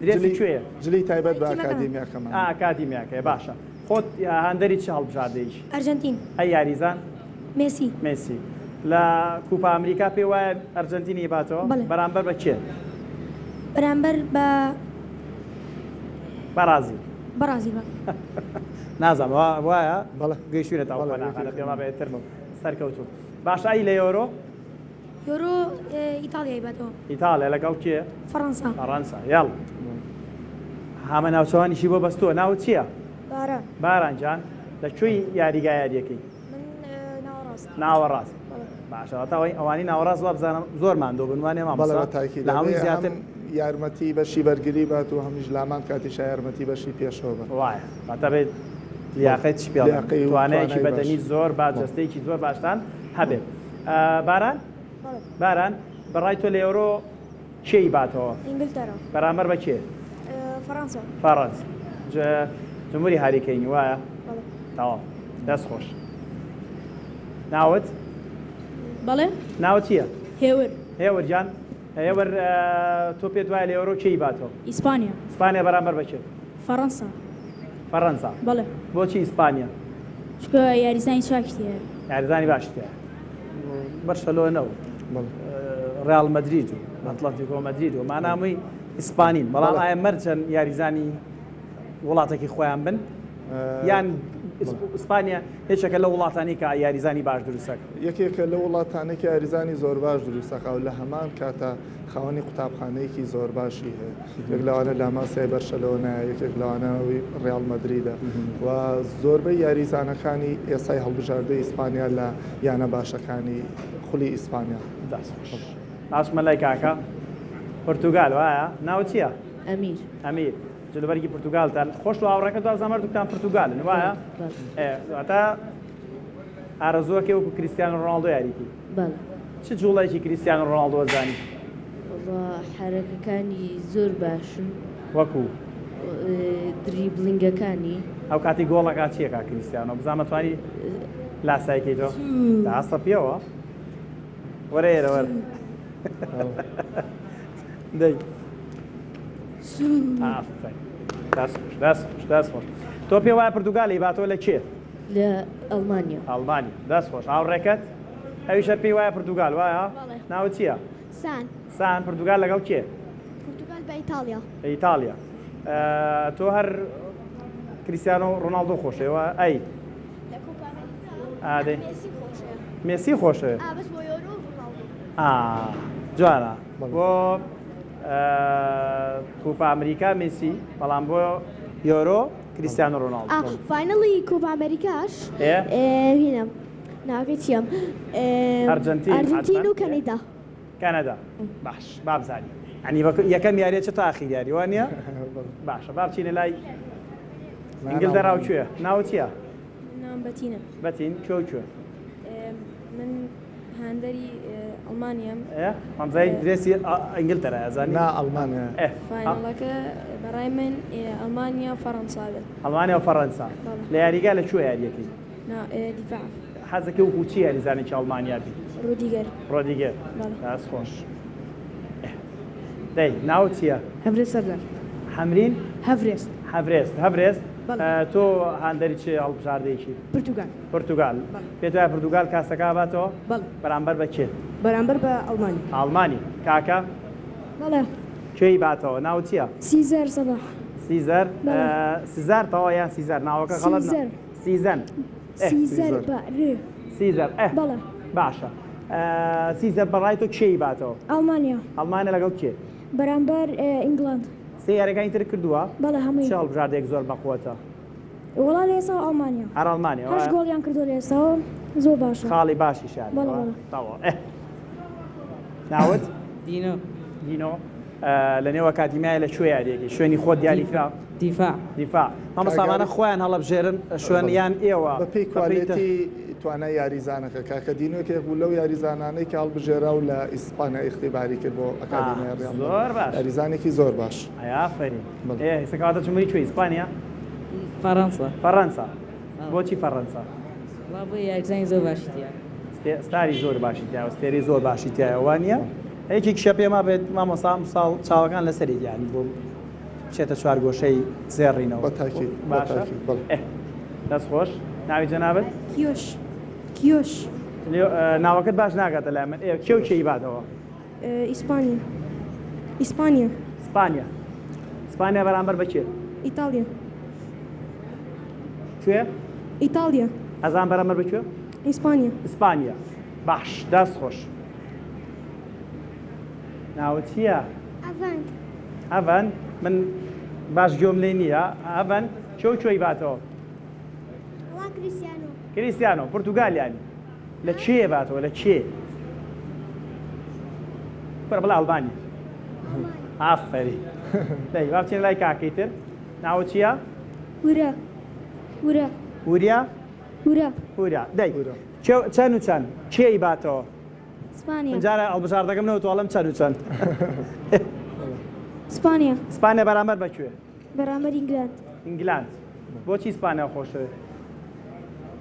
Speaker 1: درێسی کوێیە؟
Speaker 2: جلی تایبەت بە ئەکادیمیاکەمان.
Speaker 1: ئا ئەکادیمیاکەیە باشە. خۆت هاندەری چ هەڵبژاردەیەکی؟
Speaker 4: ئەرجەنتین.
Speaker 1: ئەی یاریزان؟
Speaker 4: مێسی.
Speaker 1: مێسی. لە کوپا ئەمریکا پێی وایە ئەرجەنتین ئەیباتەوە؟
Speaker 4: بەڵێ.
Speaker 1: بەرامبەر بە کێ؟
Speaker 4: بەرامبەر بە
Speaker 1: بەڕازیل.
Speaker 4: بەڕازیل بەڵێ.
Speaker 1: نازانم وایە؟
Speaker 2: بەڵێ.
Speaker 1: گەیشتوینەتە ئەو قۆناغانە پێم وابێ ئیتر سەرکەوتوو. باشە ئەی لە یۆرۆ؟
Speaker 4: یۆرۆ ئیتاڵیا ئەیباتەوە.
Speaker 1: ئیتاڵیا لەگەڵ کێ؟
Speaker 4: فەڕەنسا.
Speaker 1: فەڕەنسا یاڵ. هامە ناوچەوانیشی بۆ بەستووە ناوت چییە؟
Speaker 4: باران.
Speaker 1: باران جان لە کوێی یاریگا یاریەکەی؟
Speaker 4: من ناوەڕاست.
Speaker 1: ناوەڕاست باشە واتە ئەوەی ئەوانی ناوەڕاست وابزانم زۆر ماندوو بن وانە
Speaker 2: بەڵێ
Speaker 1: مامۆستا
Speaker 2: بە تاکید
Speaker 1: لە هەمووی
Speaker 2: ئەبێ
Speaker 1: زیاتر
Speaker 2: هەم یارمەتی بەشی بەرگری بات و هەمیش لامان کاتیشا یارمەتی بەشی پێشەوە بات.
Speaker 1: وایە واتە بێت لیاقەی چی پێ ئەڵێن
Speaker 2: لیاقەی و
Speaker 1: توانایەکی
Speaker 2: توانای باش.
Speaker 1: بەدەنی زۆر باش
Speaker 2: بەڵێ.
Speaker 1: جەستەیەکی زۆر باشتان هەبێت باران
Speaker 4: بەڵێ.
Speaker 1: باران بەڕای تۆ لە یۆرۆ کێی باتەوە؟
Speaker 4: ئینگلتەرا.
Speaker 1: بەرامبەر بە کێ؟
Speaker 4: فەڕەنسا.
Speaker 1: فەڕەنسا. جمهوری هاری کەینی وایە؟
Speaker 4: بەڵێ.
Speaker 1: تەواو دەست خۆش. ناوت؟
Speaker 4: بەڵێ.
Speaker 1: ناوت چییە؟
Speaker 4: هێور.
Speaker 1: هێور گیان هێور تۆ پێت وایە لە یۆرۆ کێی باتەوە؟
Speaker 4: ئیسپانیا.
Speaker 1: ئیسپانیا بەرامبەر بە کێ؟
Speaker 4: فەڕەنسا.
Speaker 1: فەڕەنسا.
Speaker 4: بەڵێ.
Speaker 1: بۆچی ئیسپانیا؟
Speaker 4: چونکە یاریزانی چاکی تیایە.
Speaker 1: یاریزانی باشی تیایە. بەرشەلۆنە و ڕیاڵ مەدرید و ئەتڵەتیکۆ مەدرید و مانا هەمووی ئیسپانین بەڵام ئایا مەرجەن یاریزانی وڵاتێکی خۆیان بن یان ئیسپانیا یەکێکە لە وڵاتانی کە یاریزانی باش دروستەکە
Speaker 2: یەکێکە لە وڵاتانێک یاریزانی زۆر باش دروستەکە و لە هەمان کاتە خاوەنی قوتابخانەیەکی زۆر باشی هەیە یەک لەوانە لاماسیای بەرشەلۆنایە یەکێک لەوانە ڕیاڵ مەدریدە و زۆربەی یاریزانەکانی ئێسای هەڵبژاردەی ئیسپانیا لە یانە باشەکانی خولی ئیسپانیا.
Speaker 1: دەست خۆش. باشمە لای کاکە پرتوگال وایە ناوت چییە؟
Speaker 6: ئەمیر.
Speaker 1: ئەمیر جلوبەرگی پرتوگالتان خۆش و هاوڕێکە دوازدە هەردووکتان پرتوگالن وایە؟ واتە ئارەزووەکەی وەکو کریستیانۆ ڕۆناڵدۆ یاریکەی.
Speaker 6: بەڵێ.
Speaker 1: چ جوڵەیەکی کریستیانۆ ڕۆناڵدۆ ئەزانی؟
Speaker 6: وەڵا حەرەکەکانی زۆر باشن.
Speaker 1: وەکو؟
Speaker 6: dribbling ەکانی.
Speaker 1: ئەو کاتی گۆڵ ئەکا چی ئەکا کریستیانۆ بزانم ئەتوانی لاسای کەیتەوە؟ داستە پێوە وەرە ئێرە وەرە دەی ئافەرین دەست خۆش دەست خۆش دەست خۆش تۆ پێ وایە پرتوگالی باتەوە لە کێ؟
Speaker 6: لە ئەڵمانیا.
Speaker 1: ئەڵمانیا دەست خۆش هاوڕێکەت ئەویش هەر پێی وایە پرتوگال وایە؟
Speaker 5: بەڵێ.
Speaker 1: ناوت چییە؟
Speaker 5: سان.
Speaker 1: سان پرتوگال لەگەڵ کێ؟
Speaker 5: پرتوگال بە ئیتاڵیا.
Speaker 1: ئیتاڵیا تۆ هەر کریستیانۆ ڕۆناڵدۆ خۆشەوێ وایە؟ ئەی
Speaker 5: لە کۆپا ئەمریکا
Speaker 1: ئادەی
Speaker 5: مێسی خۆشەوێ.
Speaker 1: مێسی خۆشەوێ.
Speaker 5: ئا بەس بۆ یۆرۆ ڕۆناڵدۆ.
Speaker 1: ئا جوانە بۆ کوپا ئەمریکا مێسی بەڵام بۆ یۆرۆ کریستیانۆ ڕۆناڵدۆ.
Speaker 5: ئا final ی کۆپا ئەمریکاش
Speaker 1: ئێ
Speaker 5: هینە ناوەکەی چییە؟
Speaker 1: ئەرجەنتین
Speaker 5: ئەرجەنتین و کەنەدا.
Speaker 1: کەنەدا باش با بزانین یعنی یەکەم یاریە چ تا ئاخیر یاری وا نییە؟ باشە با بچینە لای ئینگلتەرا و کوێ ناوت چییە؟
Speaker 4: ناوم بەتینە.
Speaker 1: بەتین کوێ و کوێ؟
Speaker 4: من هاندەری ئەڵمانیام.
Speaker 1: مامزای درێسی ئینگلتەرا ئەزانی؟
Speaker 2: نا ئەڵمانیا.
Speaker 4: final ەکە بەڕای من ئەڵمانیا و فەڕەنسا بێت.
Speaker 1: ئەڵمانیا و فەڕەنسا. لە یاریگا لە کوێ یاریەکەی؟
Speaker 4: نا دیفاع.
Speaker 1: حەزەکەی وەکو چی یاریزانێکی ئەڵمانیا بی؟
Speaker 4: ڕودیگەر.
Speaker 1: ڕۆدیگەر. دەست خۆش. دەی ناوت چییە؟
Speaker 7: هەڤرێست سەردار.
Speaker 1: حەمرین؟
Speaker 7: هەڤرێست.
Speaker 1: هەڤرێست هەڤرێست تۆ هاندەری چ هەڵبژاردەیەکی؟
Speaker 7: پرتوگال.
Speaker 1: پرتوگال. پێت وایە پرتوگال کاسەکە ئەباتەوە؟
Speaker 7: بەڵێ.
Speaker 1: بەرامبەر بە کێ؟
Speaker 7: بەرامبەر بە ئەڵمانی.
Speaker 1: ئەڵمانی. کاکە؟
Speaker 4: بەڵێ.
Speaker 1: کێی باتەوە؟ ناوت چییە؟
Speaker 4: سیزەر سەباح.
Speaker 1: سیزەر؟ سیزار تەواو یان سیزار؟ ناوەکە غەڵەت.
Speaker 4: سیزەر.
Speaker 1: سیزەن.
Speaker 4: سیزەر بە ر.
Speaker 1: سیزەر ئه.
Speaker 4: بەڵێ.
Speaker 1: باشە سیزەر بەڕای تۆ کێی باتەوە؟
Speaker 4: ئەڵمانیا.
Speaker 1: ئەڵمانیا لەگەڵ کێ؟
Speaker 4: بەرامبەر ئینگلاند.
Speaker 1: سێ یاریەکانی تر کردووە؟
Speaker 4: بەڵێ هەمووی.
Speaker 1: چ هەڵبژاردەیەک زۆر بەقوەتە؟
Speaker 4: وەڵا لە ئێستاوە ئەڵمانیا.
Speaker 1: هەر ئەڵمانیا
Speaker 4: هەشت
Speaker 1: وایە؟
Speaker 4: گۆڵیان کردووە لە ئێستاوە زۆر باشە.
Speaker 1: خاڵی باشیشیان
Speaker 4: بەڵێ بەڵێ.
Speaker 1: تەواو ئه. ناوت؟
Speaker 3: دینۆ.
Speaker 1: دینۆ لە نێو ئەکادیمیای لە کوێ یاریەکەی؟ شوێنی خۆت دیاری کرا؟
Speaker 3: دیفاع.
Speaker 1: دیفاع. مامۆستا ئەمانە خۆیان هەڵەبژێرن شوێن یان ئێوە
Speaker 2: بەپێی quality؟ توانای یاریزانەکە کاکە دینۆ یەکێک بوو لەو یاریزانانەی کە هەڵبژێرا و لە ئیسپانیا ئیختیباری کرد بۆ ئەکادیمیای ڕیاڵ
Speaker 1: زۆر باش
Speaker 2: یاریزانێکی زۆر باش.
Speaker 1: ئەی ئافەرین ئێ ئێستا کەواتە جمهوری کوێ ئیسپانیا؟
Speaker 3: فەڕەنسا.
Speaker 1: فەڕەنسا بۆچی فەڕەنسا؟
Speaker 3: وەڵا بۆ یاریزانی زۆر باشی تیایە.
Speaker 1: ستاری زۆر باشی تیایە و ستێرەی زۆر باشی تیایە وانییە؟ یەکێکیشە پێما بێت مامۆستا ئەمساڵ چاوەکان لەسەرێتی یانی بۆ بچێتە چوارگۆشەی زێڕینەوە.
Speaker 2: بە تاکید بە
Speaker 1: باشە
Speaker 2: تاکید بەڵێ.
Speaker 1: ئێ دەست خۆش ناوی جەنابت؟
Speaker 4: کیۆش کیۆش.
Speaker 1: ناوەکەت باش ناگاتە لای من ئێ کێ و کێی باتەوە؟
Speaker 7: ئیسپانیا ئیسپانیا.
Speaker 1: ئیسپانیا ئیسپانیا بەرامبەر بە کێ؟
Speaker 7: ئیتاڵیا.
Speaker 1: کوێ؟
Speaker 7: ئیتاڵیا.
Speaker 1: ئەزان بەرامبەر بە کوێ؟
Speaker 7: ئیسپانیا.
Speaker 1: ئیسپانیا باش دەست خۆش. ناوت چییە؟
Speaker 5: ئەڤەند.
Speaker 1: ئەڤەند من باش گوێم لێ نییە ئەڤەند کێ و کوێی باتەوە؟
Speaker 5: وەڵا کریستیانۆ.
Speaker 1: کریستیانۆ پرتوگال یانی لە کێ باتەوە لە کێ؟ کورە بڵێ ئەڵمانیا. ئافەرین دەی با بچینە لای کاکەی تر ناوت چییە؟
Speaker 5: ورە ورە.
Speaker 1: وریا؟
Speaker 5: ورە.
Speaker 1: ورە دەی چەند و چەند کێی باتەوە؟
Speaker 5: ئیسپانیا.
Speaker 1: من جارە هەڵبژاردەکەم نەوتوە ئەڵێم چەند و چەند.
Speaker 5: ئیسپانیا.
Speaker 1: ئیسپانیا بەرامبەر بە کوێ؟
Speaker 5: بەرامبەر ئینگلاند.
Speaker 1: ئینگلاند. بۆچی ئیسپانیا خۆشەوێ؟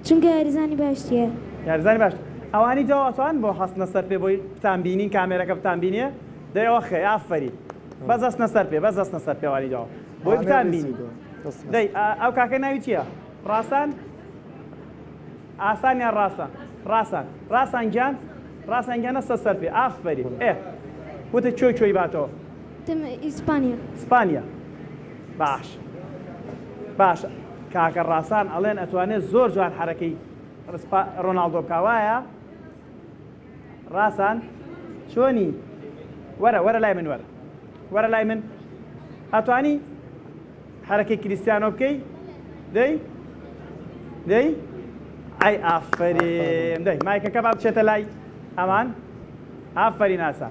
Speaker 5: چونکە یاریزانی باش تیایە.
Speaker 1: یاریزانی باش. ئەوانی جا ئەتوان بۆ هەستنە سەر پێ بۆی بتان بینین کامێرەکە بتان بینێ دەی ئەوە خێ ئافەرین بەس هەستنە سەر پێ بەس هەستنە سەر پێ ئەوانی جا بۆی بتان بینین دەی ئەو کاکە ناوی چییە؟ ڕاسان؟ ئاسان یان ڕاسان؟ ڕاسان ڕاسان گیان ڕاسان گیان هەستە سەر پێ ئافەرین ئێ وتت کوێ کوێی باتەوە؟
Speaker 5: وتم ئیسپانیا.
Speaker 1: ئیسپانیا باش باشە کاکە ڕاسان ئەڵێن ئەتوانێت زۆر جوان حەرەکەی ڕۆناڵدۆ بکا وایە؟ ڕاسان چۆنی؟ وەرە وەرە لای من وەرە وەرە لای من ئەتوانی حەرەکەی کریستیانۆ بکەی دەی دەی ئەی ئافەرین دەی مایکەکە با بچێتە لای ئەمان ئافەرین ئاسا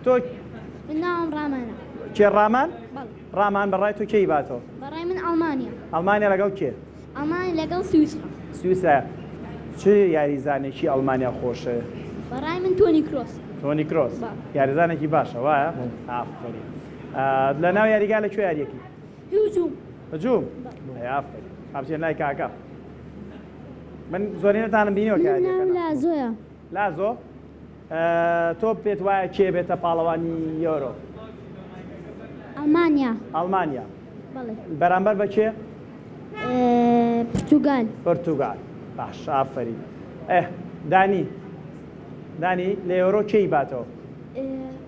Speaker 1: تۆ
Speaker 5: من ناوم ڕامانە
Speaker 1: کێ ڕامان ڕامان بەڕای تۆ کێی باتەوە
Speaker 5: بەڕای من ئەڵمانیا
Speaker 1: ئەڵمانیا لەگەڵ کێ
Speaker 5: ئەڵمانیا لەگەڵ سویسرا
Speaker 1: سویسرا چ یاریزانێکی ئەڵمانیا خۆشە؟
Speaker 5: بەڕای من تۆنی کرۆس.
Speaker 1: تۆنی کرۆس یاریزانێکی باشە وایە؟ ئافەرین. لە ناو یاریگا لە کوێ یاریەکەی؟
Speaker 5: هجوم.
Speaker 1: هجوم؟ ئافەرین. با بچینە لای کاکە. من زۆرینەتانم بینیوە کە یاریەکەن.
Speaker 5: لازۆیە.
Speaker 1: لازۆ تۆ پێت وایە کێ بێتە پاڵەوانی یۆرۆ؟
Speaker 5: ئەڵمانیا.
Speaker 1: ئەڵمانیا. بەرامبەر بە کێ؟
Speaker 5: پرتوگال.
Speaker 1: پرتوگال باش ئافەرین. ئێ دانی دانی لە یۆرۆ کێی باتەوە؟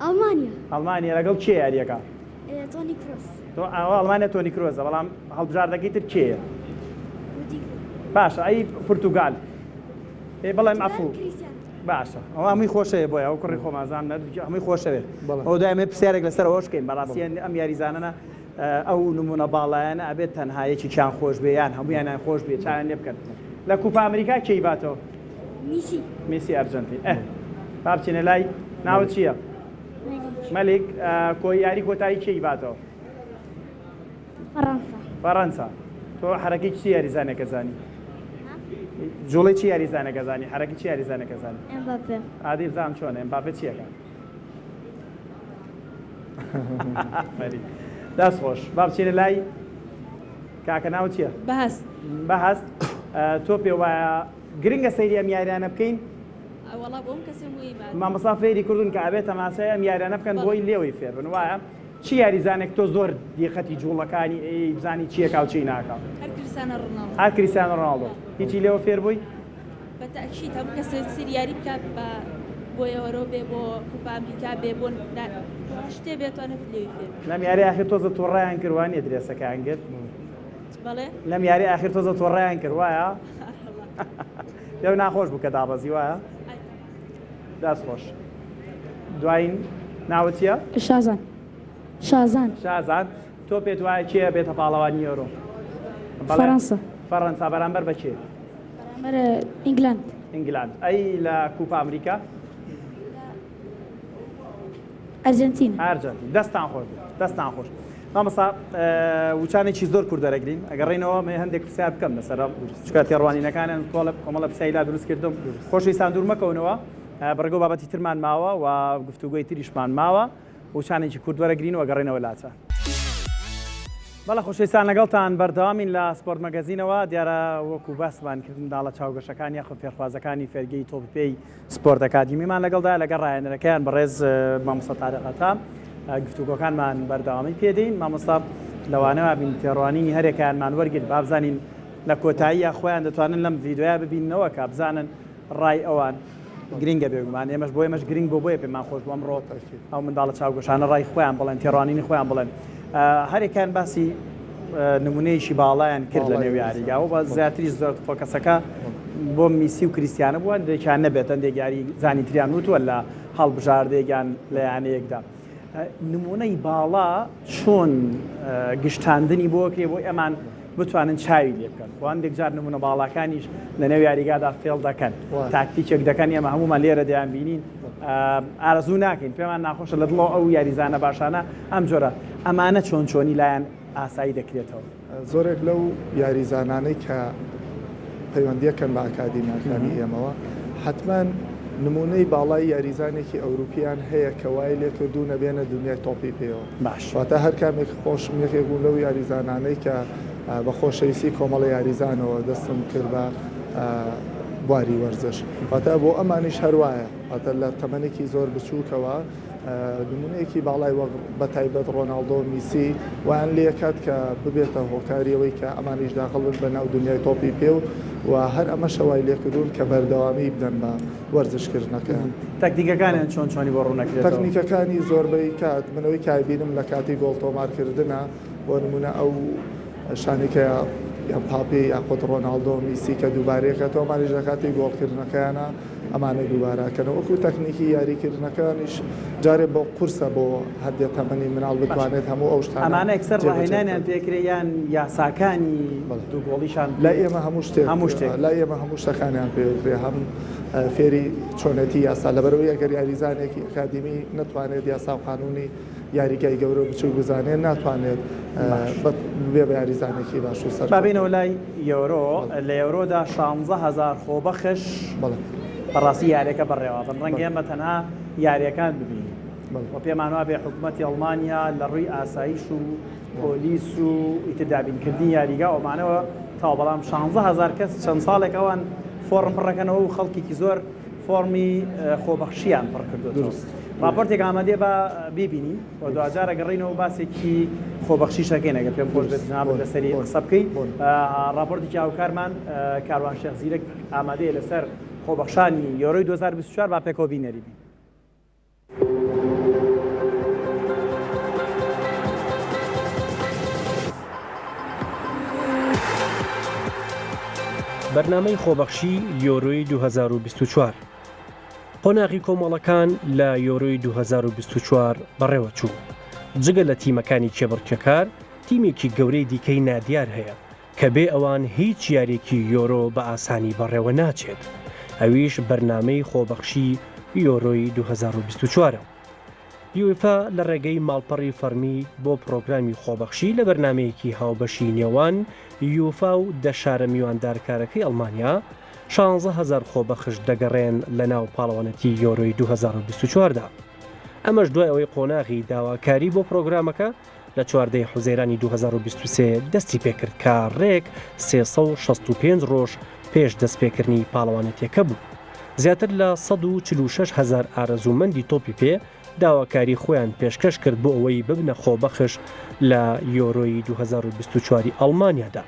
Speaker 5: ئەڵمانیا.
Speaker 1: ئەڵمانیا لەگەڵ کێ یاریەکە؟
Speaker 5: تۆنی کرۆس.
Speaker 1: تۆ ئەوە ئەڵمانیا تۆنی کرۆزە بەڵام هەڵبژاردەکەی تر کێیە؟ باشە ئەی پرتوگال ئێ بەڵێم عەفوو باشە ئەوە هەمووی خۆشەوێ بۆیە ئەو کوڕی خۆمازان هەمووی خۆشەوێ ئەو دایمە پرسیارێک لەسەر ئەوەش بکەین بەڕاستی ئەم یاریزانانە ئەو نمونە باڵایانە ئەبێت تەنها یەکێکیان خۆش بێ یان هەموویانیان خۆش بێ چاویان لێ بکەن لە کوپا ئەمریکا کێی باتەوە؟
Speaker 5: میسی.
Speaker 1: میسی ئەرجەنتین ئه با بچینە لای ناوت چییە؟ مەلیک کۆ یاری کۆتایی کێی باتەوە؟
Speaker 5: فەڕەنسا.
Speaker 1: فەڕەنسا تۆ حەرەکەی چی یاریزانێکە زانی؟ جوڵەی چی یاریزانێکە زانی؟ حەرەکەی چی یاریزانێکە زانی؟
Speaker 5: ئێمباپێ.
Speaker 1: ئادی بزانم چۆنە ئێمباپێ چیەکە؟ ئافەرین دەست خۆش با بچینە لای کاکە ناوت چییە؟
Speaker 8: بەهەست.
Speaker 1: بەهەست تۆ پێ وایە گرنگە سەیری ئەم یاریانە بکەین؟
Speaker 8: وەڵا بۆ ئەم کەسێ موهیمە.
Speaker 1: مامۆستا فێری کردوون کە ئەبێت تەماشای ئەم یاریانە بکەن بۆی لێوەی فێر بن وایە؟ چ یاریزانێک تۆ زۆر دیقەتی جوڵەکانی ئەیەی بزانی چیەکا و چی ناکا؟
Speaker 8: هەر کریستیانۆ ڕۆناڵدۆ.
Speaker 1: هەر کریستیانۆ ڕۆناڵدۆ هیچی لێوە فێر بووی؟
Speaker 8: بە تەئکید هەموو کەسێک سەیری یاری بکات بە بۆ یۆرۆ بێ بۆ کوپا ئەمریکا بێ بۆ بۆ هەر شتێ بێ توانێت لێوی فێر بێت.
Speaker 1: لەم یاری ئاخیر تۆزە توڕەیان کرد وانیە درێسەکەیان گرت؟
Speaker 8: بەڵێ.
Speaker 1: لەم یاری ئاخیر تۆزە توڕەیان کرد وایە؟ لەو ناخۆش بوو کە دابەزی وایە؟ دەست خۆش. دوایین ناوت چییە؟
Speaker 4: شازان شازان.
Speaker 1: شازان تۆ پێت وایە کێ بێتە پاڵەوانی یۆرۆ؟
Speaker 4: فەرەنسا.
Speaker 1: فەرەنسا بەرامبەر بە کێ؟
Speaker 4: بەرامبەر ئینگلاند.
Speaker 1: ئینگلاند. ئەی لە کوپا ئەمریکا؟
Speaker 4: ئەرجەنتین.
Speaker 1: ئەرجەنتین. دەستان خۆش بێت. دەستان خۆش. مامۆستا وچانێکی زۆر کورت دەرەگرین ئەگەڕێینەوە مێ هەندێک پرسیار بکەم لەسەر چکە تێڕوانینەکانیان کۆڵە کۆمەڵە پرسیاری لا دروست کردم خۆشەویستان دوور مەکەونەوە بڕگە و بابەتی ترمان ماوە و گفتوگۆی تریشمان ماوە وچانێکی کورت وەرەگرین و ئەگەڕێینەوە لاچە. بەڵێ خۆشەویستان لەگەڵتان بەردەوامین لە سپۆرت مەگەزینەوە دیارە وەکو باسمان کرد منداڵە چاوگەشەکان یاخود فێرخوازەکانی فێرگەی تۆپی پێی سپۆرت ئەکادیمیمان لەگەڵدا لەگەڵ ڕاهێنەرەکەیان بەڕێز مامۆستا تاریق عەتا گفتوگۆکانمان بەردەوامی پێدەین مامۆستا لەوانەوە بین تێڕوانینی هەرێکیانمان وەرگرت با بزانین لە کۆتاییە خۆیان دەتوانن لەم ڤیدۆیە ببیننەوە کە بزانن ڕای ئەوان گرینگە بێگومان ئێمەش بۆ ئێمەش گرنگ بۆ بۆیە پێمان خۆش بوو ئەمڕۆ ئەو منداڵە چاوگەشانە ڕای خۆیان بڵێن تێڕوانینی خۆیان بڵێن هەرێکیان باسی نمونەیەکی باڵایان کرد لە نێو یاریگا و بە زیاتریش زۆر فۆکەسەکە بۆ میسی و کریستیانە بووە هەندێکیان نەبێت هەندێک یاری زانیتریان وتووە لە هەڵبژاردەیەک لە یانەیەکدا نمونەی باڵا چۆن گشتاندنی بۆ کرێ بۆ ئەمان بتوانن چاوی لێ بکەن خۆ هەندێک جار نمونە باڵاکانیش لە نێو یاریگادا فێڵ دەکەن تاکتیکێک دەکەن ئێمە هەمومان لێرە دەیان بینین ئارەزوو ناکەین پێمان ناخۆشە لە دڵەوە ئەو یاریزانە باشانە ئەم جۆرە ئەمانە چۆن چۆنی لایان ئاسایی دەکرێتەوە؟
Speaker 2: زۆرێک لەو یاریزانانەی کە پەیوەندیەکەن بە ئەکادیمیاکانی ئێمەوە حەتمەن نمونەی باڵای یاریزانێکی ئەوروپیان هەیە کە وای لێکردوونە بێنە دنیای تۆپی پێوە
Speaker 1: باش.
Speaker 2: واتە هەر کامێک خۆشم یەکێک بووم لەو یاریزانانەی کە بە خۆشەویستی کۆمەڵە یاریزانەوە دەستم کرد بە بواری وەرزش واتە بۆ ئەمانیش هەر وایە واتە لە تەمەنێکی زۆر بچووکەوە نمونەیەکی باڵای وەک بەتایبەت ڕۆناڵدۆ میسی وایان لێکات کە ببێتە هۆکاری ئەوەی کە ئەمانیش داخڵ بن بە ناو دنیای تۆپی پێ و و هەر ئەمەشە وای لێکردوون کە بەردەوامی بدەن بە وەرزشکردنەکەیان.
Speaker 1: تەکنیکەکانیان چۆن چۆنی بۆ ڕوونەکرێتەوە؟
Speaker 2: تەکنیکەکانی زۆربەی کات من ئەوەی کە ئەیبینم لە کاتی گۆڵ تۆمارکردنە بۆ نمونە ئەو شانەی کە ئێمپاپێ یاخود ڕۆناڵدۆ میسی کە دووبارەیەکاتەوە ئەمانیش لە کاتی گۆڵکردنەکەیانە ئەمانە دووبارە ئەکەنەوە وەکو تەکنیکی یاریکردنەکانیش جارێ بۆ قورسە بۆ هەندێ تەمەنی مناڵ بتوانێت هەموو ئەو شتانە
Speaker 1: ئەمانە یەکسەر
Speaker 2: جێبەجێ
Speaker 1: ڕاهێنانیان
Speaker 2: بکات.
Speaker 1: پێکرێ یان یاساکانی دوو گۆڵیشان
Speaker 2: لای ئێمە هەموو شتێک
Speaker 1: هەموو شتێک.
Speaker 2: لای ئێمە هەموو شتەکانیان پێ وترێ هەم فێری چۆنێتی یاسا لەبەرئەوەی ئەگەر یاریزانێکی ئەکادیمی نەتوانێت یاسا و قانونی یاریگای گەورە و بچوک بزانێت ناتوانێت ببێ بە یاریزانێکی باش و سەرکەوتوو.
Speaker 1: با بێینەوە لای یۆرۆ، لە یۆرۆدا 16 هەزار خۆبەخش بەڕاستی یاریەکە بەڕێوەبن، ڕەنگە ئێمە تەنها یاریەکان ببینین و پێمان وابێ حکومەتی ئەڵمانیا لە ڕووی ئاسایش و پۆلیس و ئیتر دابینکردنی یاریگا ئەومانەوە تەواو، بەڵام 16 هەزار کەس چەند ساڵێک ئەوان فۆڕم پڕەکەنەوە و خەڵکێکی زۆر فۆڕمی خۆبەخشییان پڕ کردووەتەوە. ڕاپۆرتێک ئامادەیە با بیبینین و دواجار ئەگەڕێینەوە باسێکی خۆبەخشیش ئەکەین ئەگەر پێم خۆش بێت جنابت لەسەری قسە بکەی. ڕاپۆرتێکی هاوکارمان کاروان شێخ زیرەک ئامادەیە لەسەر خۆبەخشانی یۆرۆی 2024 با پێکەوە بینەری بین.
Speaker 9: بەرنامەی خۆبەخشی یۆرۆی 2024 قۆناغی کۆمەڵەکان لە یۆرۆی 2024 بەڕێوەچوو. جگە لە تیمەکانی کێبڕکێکار، تیمێکی گەورەی دیکەی نادیار هەیە کە بێ ئەوان هیچ یاریێکی یۆرۆ بە ئاسانی بەڕێوە ناچێت، ئەویش بەرنامەی خۆبەخشی یۆرۆی 2024 ە. یوێفا لە ڕێگەی ماڵپەڕی فەڕمی بۆ پڕۆگرامی خۆبەخشی لە بەرنامەیەکی هاوبەشی نێوان یوفا و دە شارە میواندارکارەکەی ئەڵمانیا، 16 هەزار خۆبەخش دەگەڕێن لە ناو پاڵەوانێتی یۆرۆی 2024 دا. ئەمەش دوای ئەوەی قۆناغی داواکاری بۆ پڕۆگرامەکە لە 14 ی حوزەیرانی 2023 دەستی پێکرد کە ڕێک 365 ڕۆژ پێش دەستپێکردنی پاڵەوانێتیەکە بوو. زیاتر لە 146 هەزار ئارەزوومەندی تۆپی پێ داواکاری خۆیان پێشکەش کرد بۆ ئەوەی ببنە خۆبەخش لە یۆرۆی 2024 ی ئەڵمانیادا.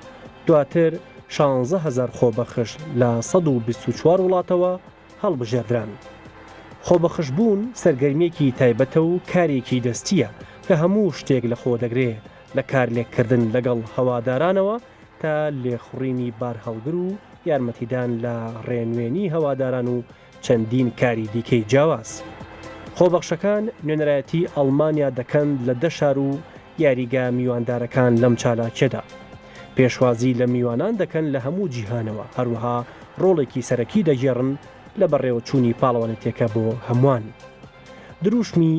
Speaker 9: دواتر 16 هەزار خۆبەخش لە 124 وڵاتەوە هەڵبژێردران. خۆبەخشبوون سەرگەرمییەکی تایبەتە و کارێکی دەستییە کە هەموو شتێک لەخۆدەگرێ لە کارلێککردن لەگەڵ هەوادارانەوە تا لێخوڕینی بارهەڵگر و یارمەتیدان لە ڕێنوێنی هەواداران و چەندین کاری دیکەی جیاواز. خۆبەخشەکان نوێنەرایەتی ئەڵمانیا دەکەن لە دە شار و یاریگا میواندارەکان لەم چالاکیەدا. پێشوازی لە میوانان دەکەن لە هەموو جیهانەوە، هەروەها ڕۆڵێکی سەرەکی دەگێڕن لە بەڕێوەچوونی پاڵەوانێتیەکە بۆ هەمووان. دروشمی.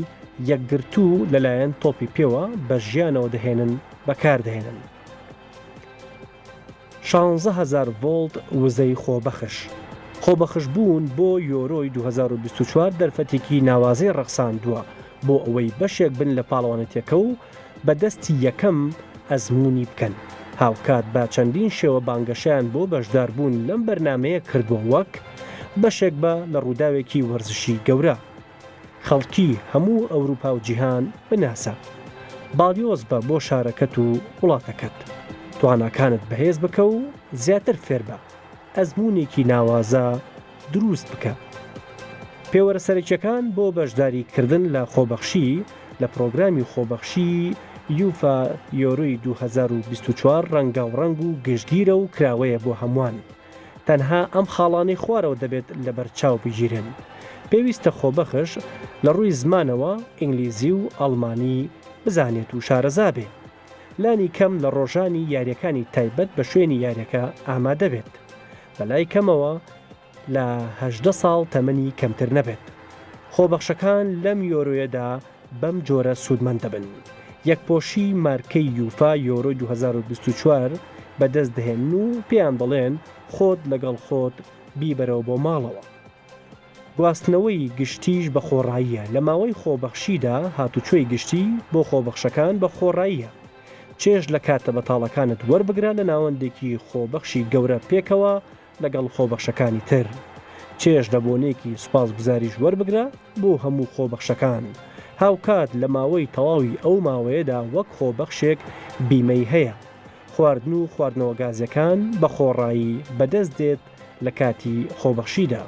Speaker 9: یەکگرتوو لەلایەن تۆپی پێوە بە ژیانەوە دەهێنن بەکاردەهێنن. 16,000 ڤۆڵت وزەی خۆبەخش. خۆبەخشبوون بۆ یۆرۆی 2024 دەرفەتێکی ناوازەی ڕەخساندووە بۆ ئەوەی بەشێک بن لە پاڵەوانێتیەکە و بە دەستی یەکەم ئەزموونی بکەن، هاوکات بە چەندین شێوە بانگەشەیان بۆ بەشداربوون لەم بەرنامەیە کردووە وەک، بەشێک بە لە ڕووداوێکی وەرزشی گەورە. خەڵکی هەموو ئەوروپا و جیهان بناسە. باڵیۆز بە بۆ شارەکەت و وڵاتەکەت. تواناکانت بەهێز بکە و زیاتر فێربە. ئەزموونێکی ناوازە دروست بکە. پێوەرە سەرەکیەکان بۆ بەشداری کردن لە خۆبەخشی لە پرۆگرامی خۆبەخشی یوفا یۆرۆی 2024 ڕەنگاوڕەنگ و گشتگیرە و کراوەیە بۆ هەمووان. تەنها ئەم خاڵانەی خوارەوە دەبێت لەبەرچاو بگیرێن. پێویستە خۆبەخش لە ڕووی زمانەوە ئینگلیزی و ئەڵمانی بزانێت و شارەزا بێ. لانی کەم لە ڕۆژانی یاریەکانی تایبەت بە شوێنی یاریەکە ئامادە بێت. بەلای کەمەوە لە 18 ساڵ تەمەنی کەمتر نەبێت. خۆبەخشەکان لەم یۆرۆیەدا بەم جۆرە سوودمەند دەبن. یەکپۆشی مارکەی یوفا یۆرۆی 2024 بەدەست دەهێنن و پێیان دەڵێن خۆت لەگەڵ خۆت بیبەرەوە بۆ ماڵەوە. گواستنەوەی گشتیش بە خۆڕاییە، لە ماوەی خۆبەخشیدا هاتوچۆی گشتی بۆ خۆبەخشەکان بە خۆڕاییە. چێژ لە کاتە بەتاڵەکانت وەربگرە لە ناوەندێکی خۆبەخشی گەورە پێکەوە لەگەڵ خۆبەخشەکانی تر. چێژ لە بۆنەیەکی سوپاسگوزاریش وەربگرە بۆ هەموو خۆبەخشەکان. هاوکات لە ماوەی تەواوی ئەو ماوەیەدا وەک خۆبەخشێک بیمەی هەیە. خواردن و خواردنەوە گازیەکان بە خۆڕایی بەدەست دێت لە کاتی خۆبەخشیدا.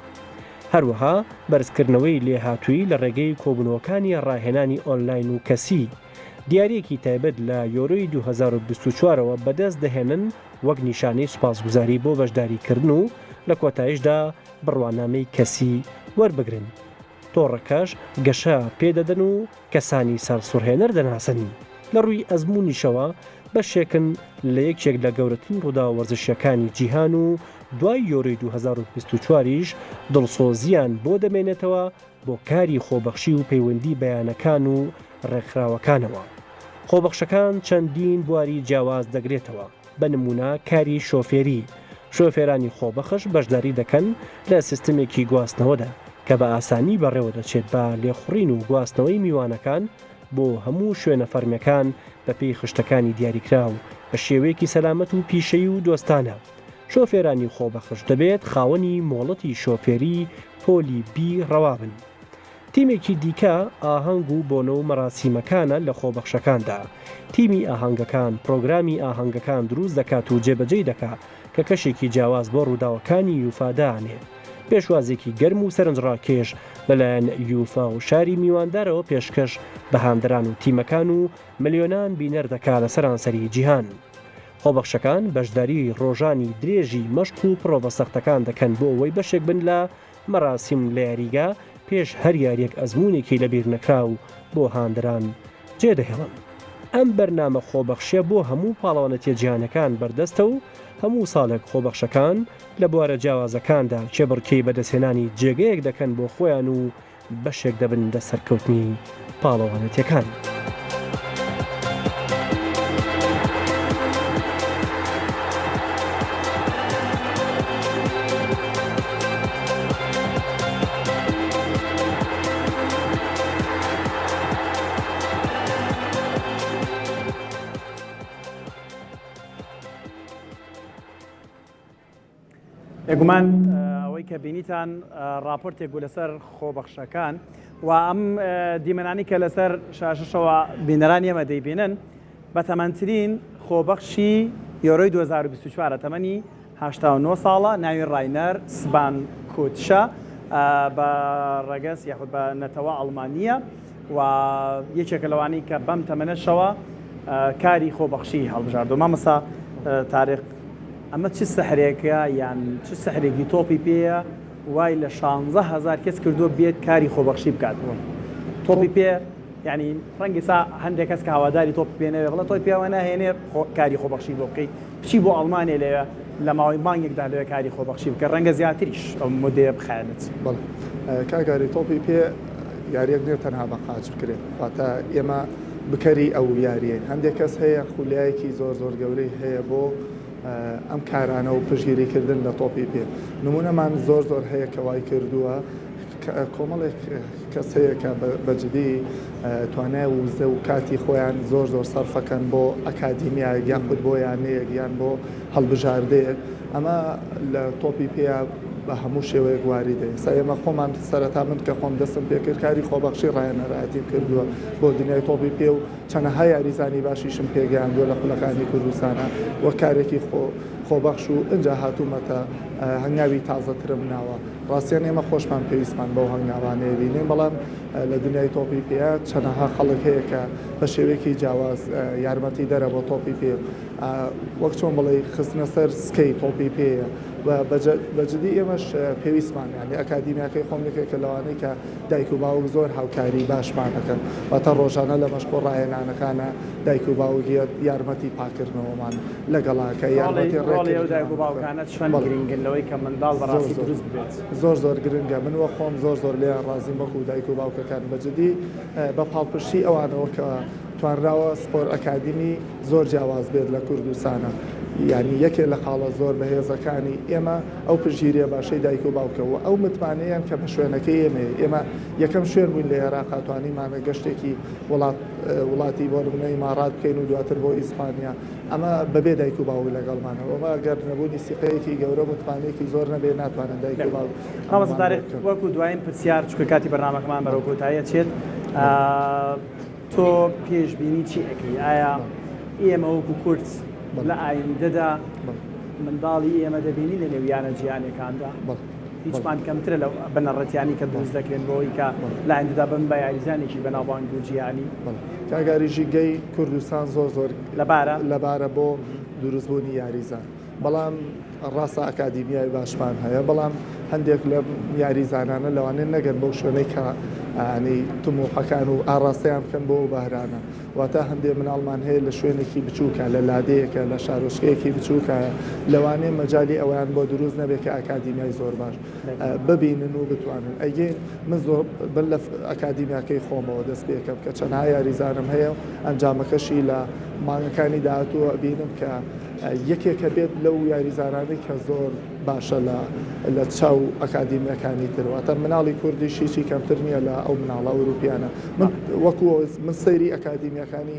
Speaker 9: هەروەها بەرزکردنەوەی لێهاتوویی لە ڕێگەی کۆبوونەوەکانی ڕاهێنانی ئۆنلاین و کەسی. دیارییەکی تایبەت لە یۆرۆی 2024 ەوە بەدەست دەهێنن وەک نیشانەی سوپاسگوزاری بۆ بەشداریکردن و لە کۆتایشدا بڕوانامەی کەسی وەربگرن. تۆڕەکەش گەشە پێدەدەن و کەسانی سەرسوڕهێنەر دەناسن. لە ڕووی ئەزموونیشەوە بەشێکن لە یەکێک لە گەورەترین ڕووداوە وەرزشییەکانی جیهان و دوای یۆرۆی 2024 یش دڵسۆزییان بۆ دەمێنێتەوە بۆ کاری خۆبەخشی و پەیوەندی بە یانەکان و ڕێکخراوەکانەوە. خۆبەخشەکان چەندین بواری جیاواز دەگرێتەوە. بە نموونە کاری شۆفێری، شۆفێرانی خۆبەخش بەشداری دەکەن لە سیستمێکی گواستنەوەدا کە بە ئاسانی بەڕێوەدەچێت بە لێخوڕین و گواستنەوەی میوانەکان بۆ هەموو شوێنە فەرمیەکان بەپێی خشتەکانی دیاریکراو بە شێوەیەکی سەلامەت و پیشەیی و دۆستانە. شۆفێرانی خۆبەخش دەبێت خاوەنی مۆڵەتی شۆفێری پۆلی بی ڕەوا بن. تیمێکی دیکە ئاهەنگ و بۆنە و مەراسیمەکانە لە خۆبەخشەکاندا. تیمی ئاهەنگەکان پرۆگرامی ئاهەنگەکان دروست دەکات و جێبەجێی دەکا کە کەشێکی جیاواز بۆ ڕووداوەکانی یوفا دائەنێ. پێشوازییەکی گەرم و سەرنجڕاکێش لەلایەن یوفا و شاری میواندارەوە پێشکەش بە هاندەران و تیمەکان و ملیۆنان بینەر دەکا لە سەرانسەری جیهان. خۆبەخشەکان بەشداری ڕۆژانی درێژی مەشق و پڕۆڤە سەختەکان دەکەن بۆ ئەوەی بەشێک بن لە مەراسیم لە یاریگا پێش هەر یاریەک ئەزموونێکی لەبیرنەکراو بۆ هاندەران جێدەهێڵن. ئەم بەرنامە خۆبەخشیە بۆ هەموو پاڵەوانێتیە جیهانیەکان بەردەستە و هەموو ساڵێک خۆبەخشەکان لە بوارە جیاوازەکاندا کێبڕکێی بەدەستهێنانی جێگەیەک دەکەن بۆ خۆیان و بەشێک دەبن لە سەرکەوتنی پاڵەوانێتیەکان.
Speaker 1: بێگومان ئەوەی کە بینیتان ڕاپۆرتێک بوو لەسەر خۆبەخشەکان و ئەم دیمەنانی کە لەسەر شاشەشەوە بینەرانی ئێمە دەیبینن بە تەمەنترین خۆبەخشی یۆرۆی 2024 تەمەنی 89 ساڵە ناوی ڕاینەر سبان کوتشە بە ڕەگەز یاخود بە نەتەوە ئەڵمانییە و یەکێکە لەوانەی کە بەم تەمەنەشەوە کاری خۆبەخشی هەڵبژاردووە مامۆستا تاریق ئەمە چ سحرێکە یان چ سحرێکی تۆپی پێیە وای لە شانزە هەزار کەس کردووە بێت کاری خۆبەخشی بکات تۆپی پێ یعنی ڕەنگە سا هەندێک کەس کە هەواداری تۆپی پێ نەوێ بڵێ تۆی پێوە ناهێنێ کاری خۆبەخشی بۆ بکەیت بچی بۆ ئەڵمانیا لەوێ لە ماوەی مانگێکدا لەوێ کاری خۆبەخشی بکە ڕەنگە زیاتریش ئەو مدەیە بخایەنێت.
Speaker 2: بەڵێ کاک ئاری تۆپی پێ. یاریەک نیە تەنها بە قاچ بکرێت واتە ئێمە بکەری ئەو یاریەین هەندێک کەس هەیە خولیایەکی زۆر زۆر گەورەی هەیە بۆ ئەم کارانە و پشتگیری کردن لە تۆپی پێ نمونەمان زۆر زۆر هەیە کە وای کردووە کۆمەڵێک کەس هەیە کە بە جدی توانای وزە و کاتی خۆیان زۆر زۆر سەرفەکەن بۆ ئەکادیمیایەک یاخود بۆ یانەیەک یان بۆ هەڵبژاردەیەک ئەمە لە تۆپی پێیا بە هەموو شێوەیەک واریدە ئێستا ئێمە خۆمان سەرەتا من کە خۆم دەستم پێکرد کاری خۆبەخشی ڕاهێنەرایەتیم کردووە بۆ دنیای تۆپی پێ و چەنەها یاریزانی باشیشم پێگەیاندووە لە خولەکانی کوردستانا وەک کارێکی خۆ خۆبەخش و ئنجا هاتوومەتە هەنگاوی تازەترم ناوە ڕاستیان ئێمە خۆشمان پێویستمان بەو هەنگاوانەیە بینێن بەڵام لە دنیای تۆپی پێیا چەنەها خەڵک هەیە کە بە شێوەیەکی جیاواز یارمەتی دەرە بۆ تۆپی پێ وەک چۆن بڵێی خستنە سەر سکەی تۆپی پێیە و بە جدی ئێمەش پێویستمان یانی ئەکادیمیاکەی خۆم یەکێکە لەوانەی کە دایک و باوک زۆر هاوکاری باشمان ئەکەن واتە ڕۆژانە لە مەشق و ڕاهێنانەکانە دایک و باوک یەت یارمەتی پاکردنەوەمان لەگەڵا کە یارمەتی
Speaker 1: ڕۆڵی ئەو دایک و باوکانە چەند گرنگن لەوەی کە منداڵ بەڕاستی دروست ببێت؟
Speaker 2: زۆر زۆر گرنگە من وە خۆم زۆر زۆر لێیان ڕازیم وەکو دایک و باوکەکان بە جدی بە پاڵپشتی ئەوانەوە کە توانراوە سپۆر ئەکادیمی زۆر جیاواز بێت لە کوردستانا یانی یەکێ لە خاڵە زۆر بەهێزەکانی ئێمە ئەو پشتگیریە باشەی دایک و باوکە و ئەو متمانەیان کە بە شوێنەکەی ئێمەیە ئێمە یەکەم شوێن بووین لە ئێراقا توانیمانە گەشتێکی وڵات وڵاتی بۆ نمونە ئیماڕات بکەین و دواتر بۆ ئیسپانیا ئەمە بەبێ دایک و باوک لەگەڵمانەوە ئەمە گەر نەبوونی سیقەیەکی گەورە متمانەیەکی زۆر نەبێ ناتوانن دایک و باوک
Speaker 1: مامۆستا تاریق وەکو دوایین پرسیار چونکە کاتی بەرنامەکەمان بەرەو کۆتایی ئەچێت تۆ پێشبینی چی ئەکەی؟ ئایا ئێمە وەکو کورد لە ئایندەدا منداڵی ئێمە دەبینی لە نێو یانە جیهانیەکاندا؟ هیچمان کەمترە لەو بنەڕەتیانی کە دروست دەکرێن بۆ ئەوەی کە لە ئایندەدا بن بە یاریزانێکی بەناوبانگ و جیهانی؟
Speaker 2: کاک ئاری ژینگەی کوردستان زۆر زۆر
Speaker 1: لەبارە
Speaker 2: لەبارە بۆ دروستبوونی یاریزان. بەڵام ڕاستە ئەکادیمیای باشمان هەیە بەڵام هەندێک لە یاریزانانە لەوانەیە نەگەن بەو شوێنەی کە ینی تموحەکان و ئاڕاستەیان بکەن بۆ ئەو بەهرانە واتە هەندێک مناڵمان هەیە لە شوێنێکی بچووکە لە لادێیەکە لە شارۆچکەیەکی بچووکە لەوانەیە مەجالی ئەویان بۆ دروست نەبێت کە ئەکادیمیای زۆر باش ببینن و بتوانن ئەگەین من زۆر بن لە ئەکادیمیاکەی خۆمەوە دەست پێکەم کە چەندها یاریزانم هەیە و ئەنجامەکەشی لە مانگەکانی داهاتووە بینم کە یەکێکە بێت لەو یاریزانانەی کە زۆر باشە لە لە چاو ئەکادیمیەکانی تر واتە مناڵی کوردیش هیچی کەمتر نییە لە ئەو مناڵە ئەوروپیانە من وەکو من سەیری ئەکادیمیەکانی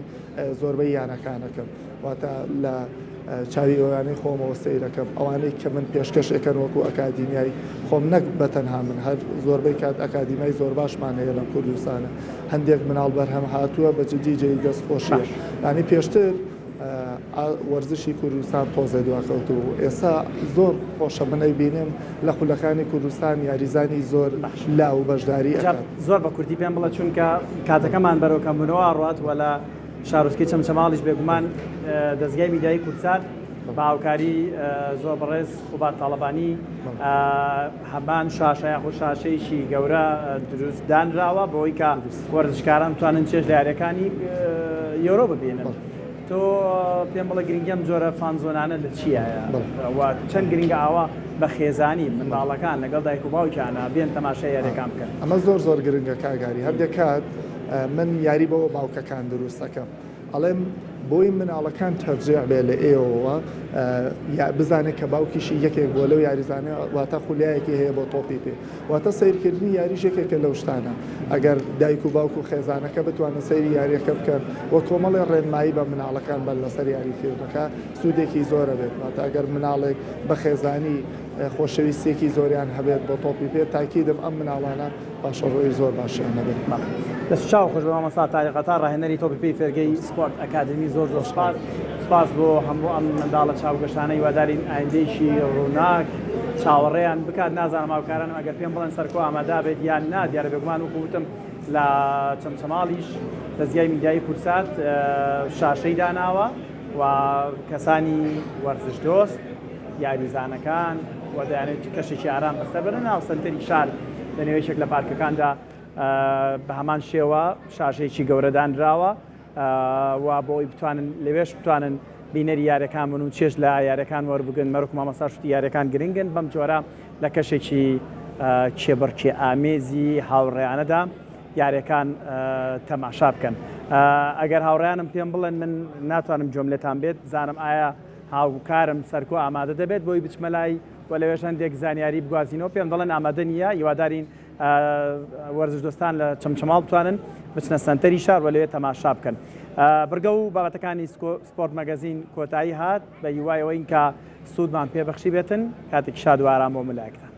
Speaker 2: زۆربەی یانەکانەکەم واتە لە چاوی ئەوانەی خۆمەوە سەیرەکەم ئەوانەی کە من پێشکەشەکەن وەکو ئەکادیمیای خۆم نەک بە تەنها من هەر زۆربەی کات ئەکادیمیای زۆر باشمان هەیە لەم کوردستانە هەندێک مناڵ بەرهەم هاتووە بە جدی جێی دەست خۆشیە ینی پێشتر وەرزشی کوردستان تۆزێ دواکەوتبوو ئێستا زۆر خۆشە من ئەیبینم لە خولەکانی کوردستان یاریزانی زۆر لاو بەشداری ئەکات.
Speaker 1: زۆر بە کورتی پێم بڵێ چونکە کاتەکەمان بەرەو کەمبوونەوە ئەڕوات و لە شارۆچکەی چەمچەماڵیش بێگومان دەزگای میدیایی کوردسات بە هاوکاری زۆر بەڕێز قوباد تاڵەبانی هەمان شاشە یاخود شاشەیەکی گەورە دروست دانراوە بۆی کە وەرزشکاران بتوانن چێژ لە یاریەکانی یۆرۆ ببینن. تۆ پێم بڵێ گرنگی ئەم جۆرە fan zone انە لە چیایە و چەند گرنگە ئاوا بە خێزانی منداڵەکان لەگەڵ دایک و باوکیانە بێن تەماشای یاریەکان بکەن؟
Speaker 2: ئەمە زۆر زۆر گرنگە کاک ئاری هەندێک کات من یاری بۆ باوکەکان دروست ئەکەم ئەڵێم بۆی مناڵەکان تەرجیع بێ لە ئێوەوە یا بزانێت کە باوکیشی یەکێک بووە لەو یاریزانە واتە خولیایەکی هەیە بۆ تۆپی پێ واتە سەیرکردنی یاریش یەکێکە لەو شتانە ئەگەر دایک و باوک و خێزانەکە بتوانن سەیری یاریەکە بکەن و کۆمەڵێ ڕێنمایی بە مناڵەکان بەن لەسەر یاریکردنەکە سوودێکی زۆرە بێت واتە ئەگەر مناڵێک بە خێزانی خۆشەویستیەکی زۆریان هەبێت بۆ تۆپی پێ تاکیدم ئەم مناڵانە پاشەڕۆی زۆر باشیان هەبێت.
Speaker 1: دەست و چاو خۆش بێ مامۆستا تاریق عەتا ڕاهێنەری تۆپی پێی فێرگەی سپۆرت ئەکادیمی زۆر زۆر سوپاس سوپاس بۆ هەموو ئەم منداڵە چاوگەشانە هیوادارین ئایندەیەکی ڕووناک چاوەڕێیان بکات نازانم هاوکارانم ئەگەر پێم بڵێن سەرکۆ ئامادە بێت یان نا دیارە بێگومان وەکو وتم لە چەمچەماڵیش دەزگای میدیایی کوردسات شاشەی داناوە و کەسانی وەرزش دۆست یاریزانەکان و دەیانێت کەشێکی ئارام بەسەر بەرن ناو سەنتەری شار لە نێو یەکێک لە پارکەکاندا بە هەمان شێوە شاشەیەکی گەورە دانراوە و بۆ ئەوی بتوانن لەوێش بتوانن بینەری یاریەکان بن و چێژ لە یاریەکان وەربگرن مەرک مامۆستا شتی یاریەکان گرنگن بەم جۆرە لە کەشێکی کێبڕکێ ئامێزی هاوڕێیانەدا. یاریەکان تەماشا بکەن. ئەگەر هاوڕێیانم پێم بڵێن من ناتوانم گوێم لێتان بێت بزانم ئایا هاوکارم سەرکۆ ئامادە دەبێت بۆی بچمە لای و لەوێش هەندێک زانیاری بگوازینەوە پێم دەڵێن ئامادە نییە هیوادارین وەرزشدۆستان لە چەمچەماڵ بتوانن بچنە سەنتەری شار و لەوێ تەماشا بکەن. بڕگە و بابەتەکانی سپۆرت مەگەزین کۆتایی هات بە هیوای ئەوەین کە سوودمان پێبەخشی بێتن کاتێکی شاد و ئارام بۆ ملایەکتان.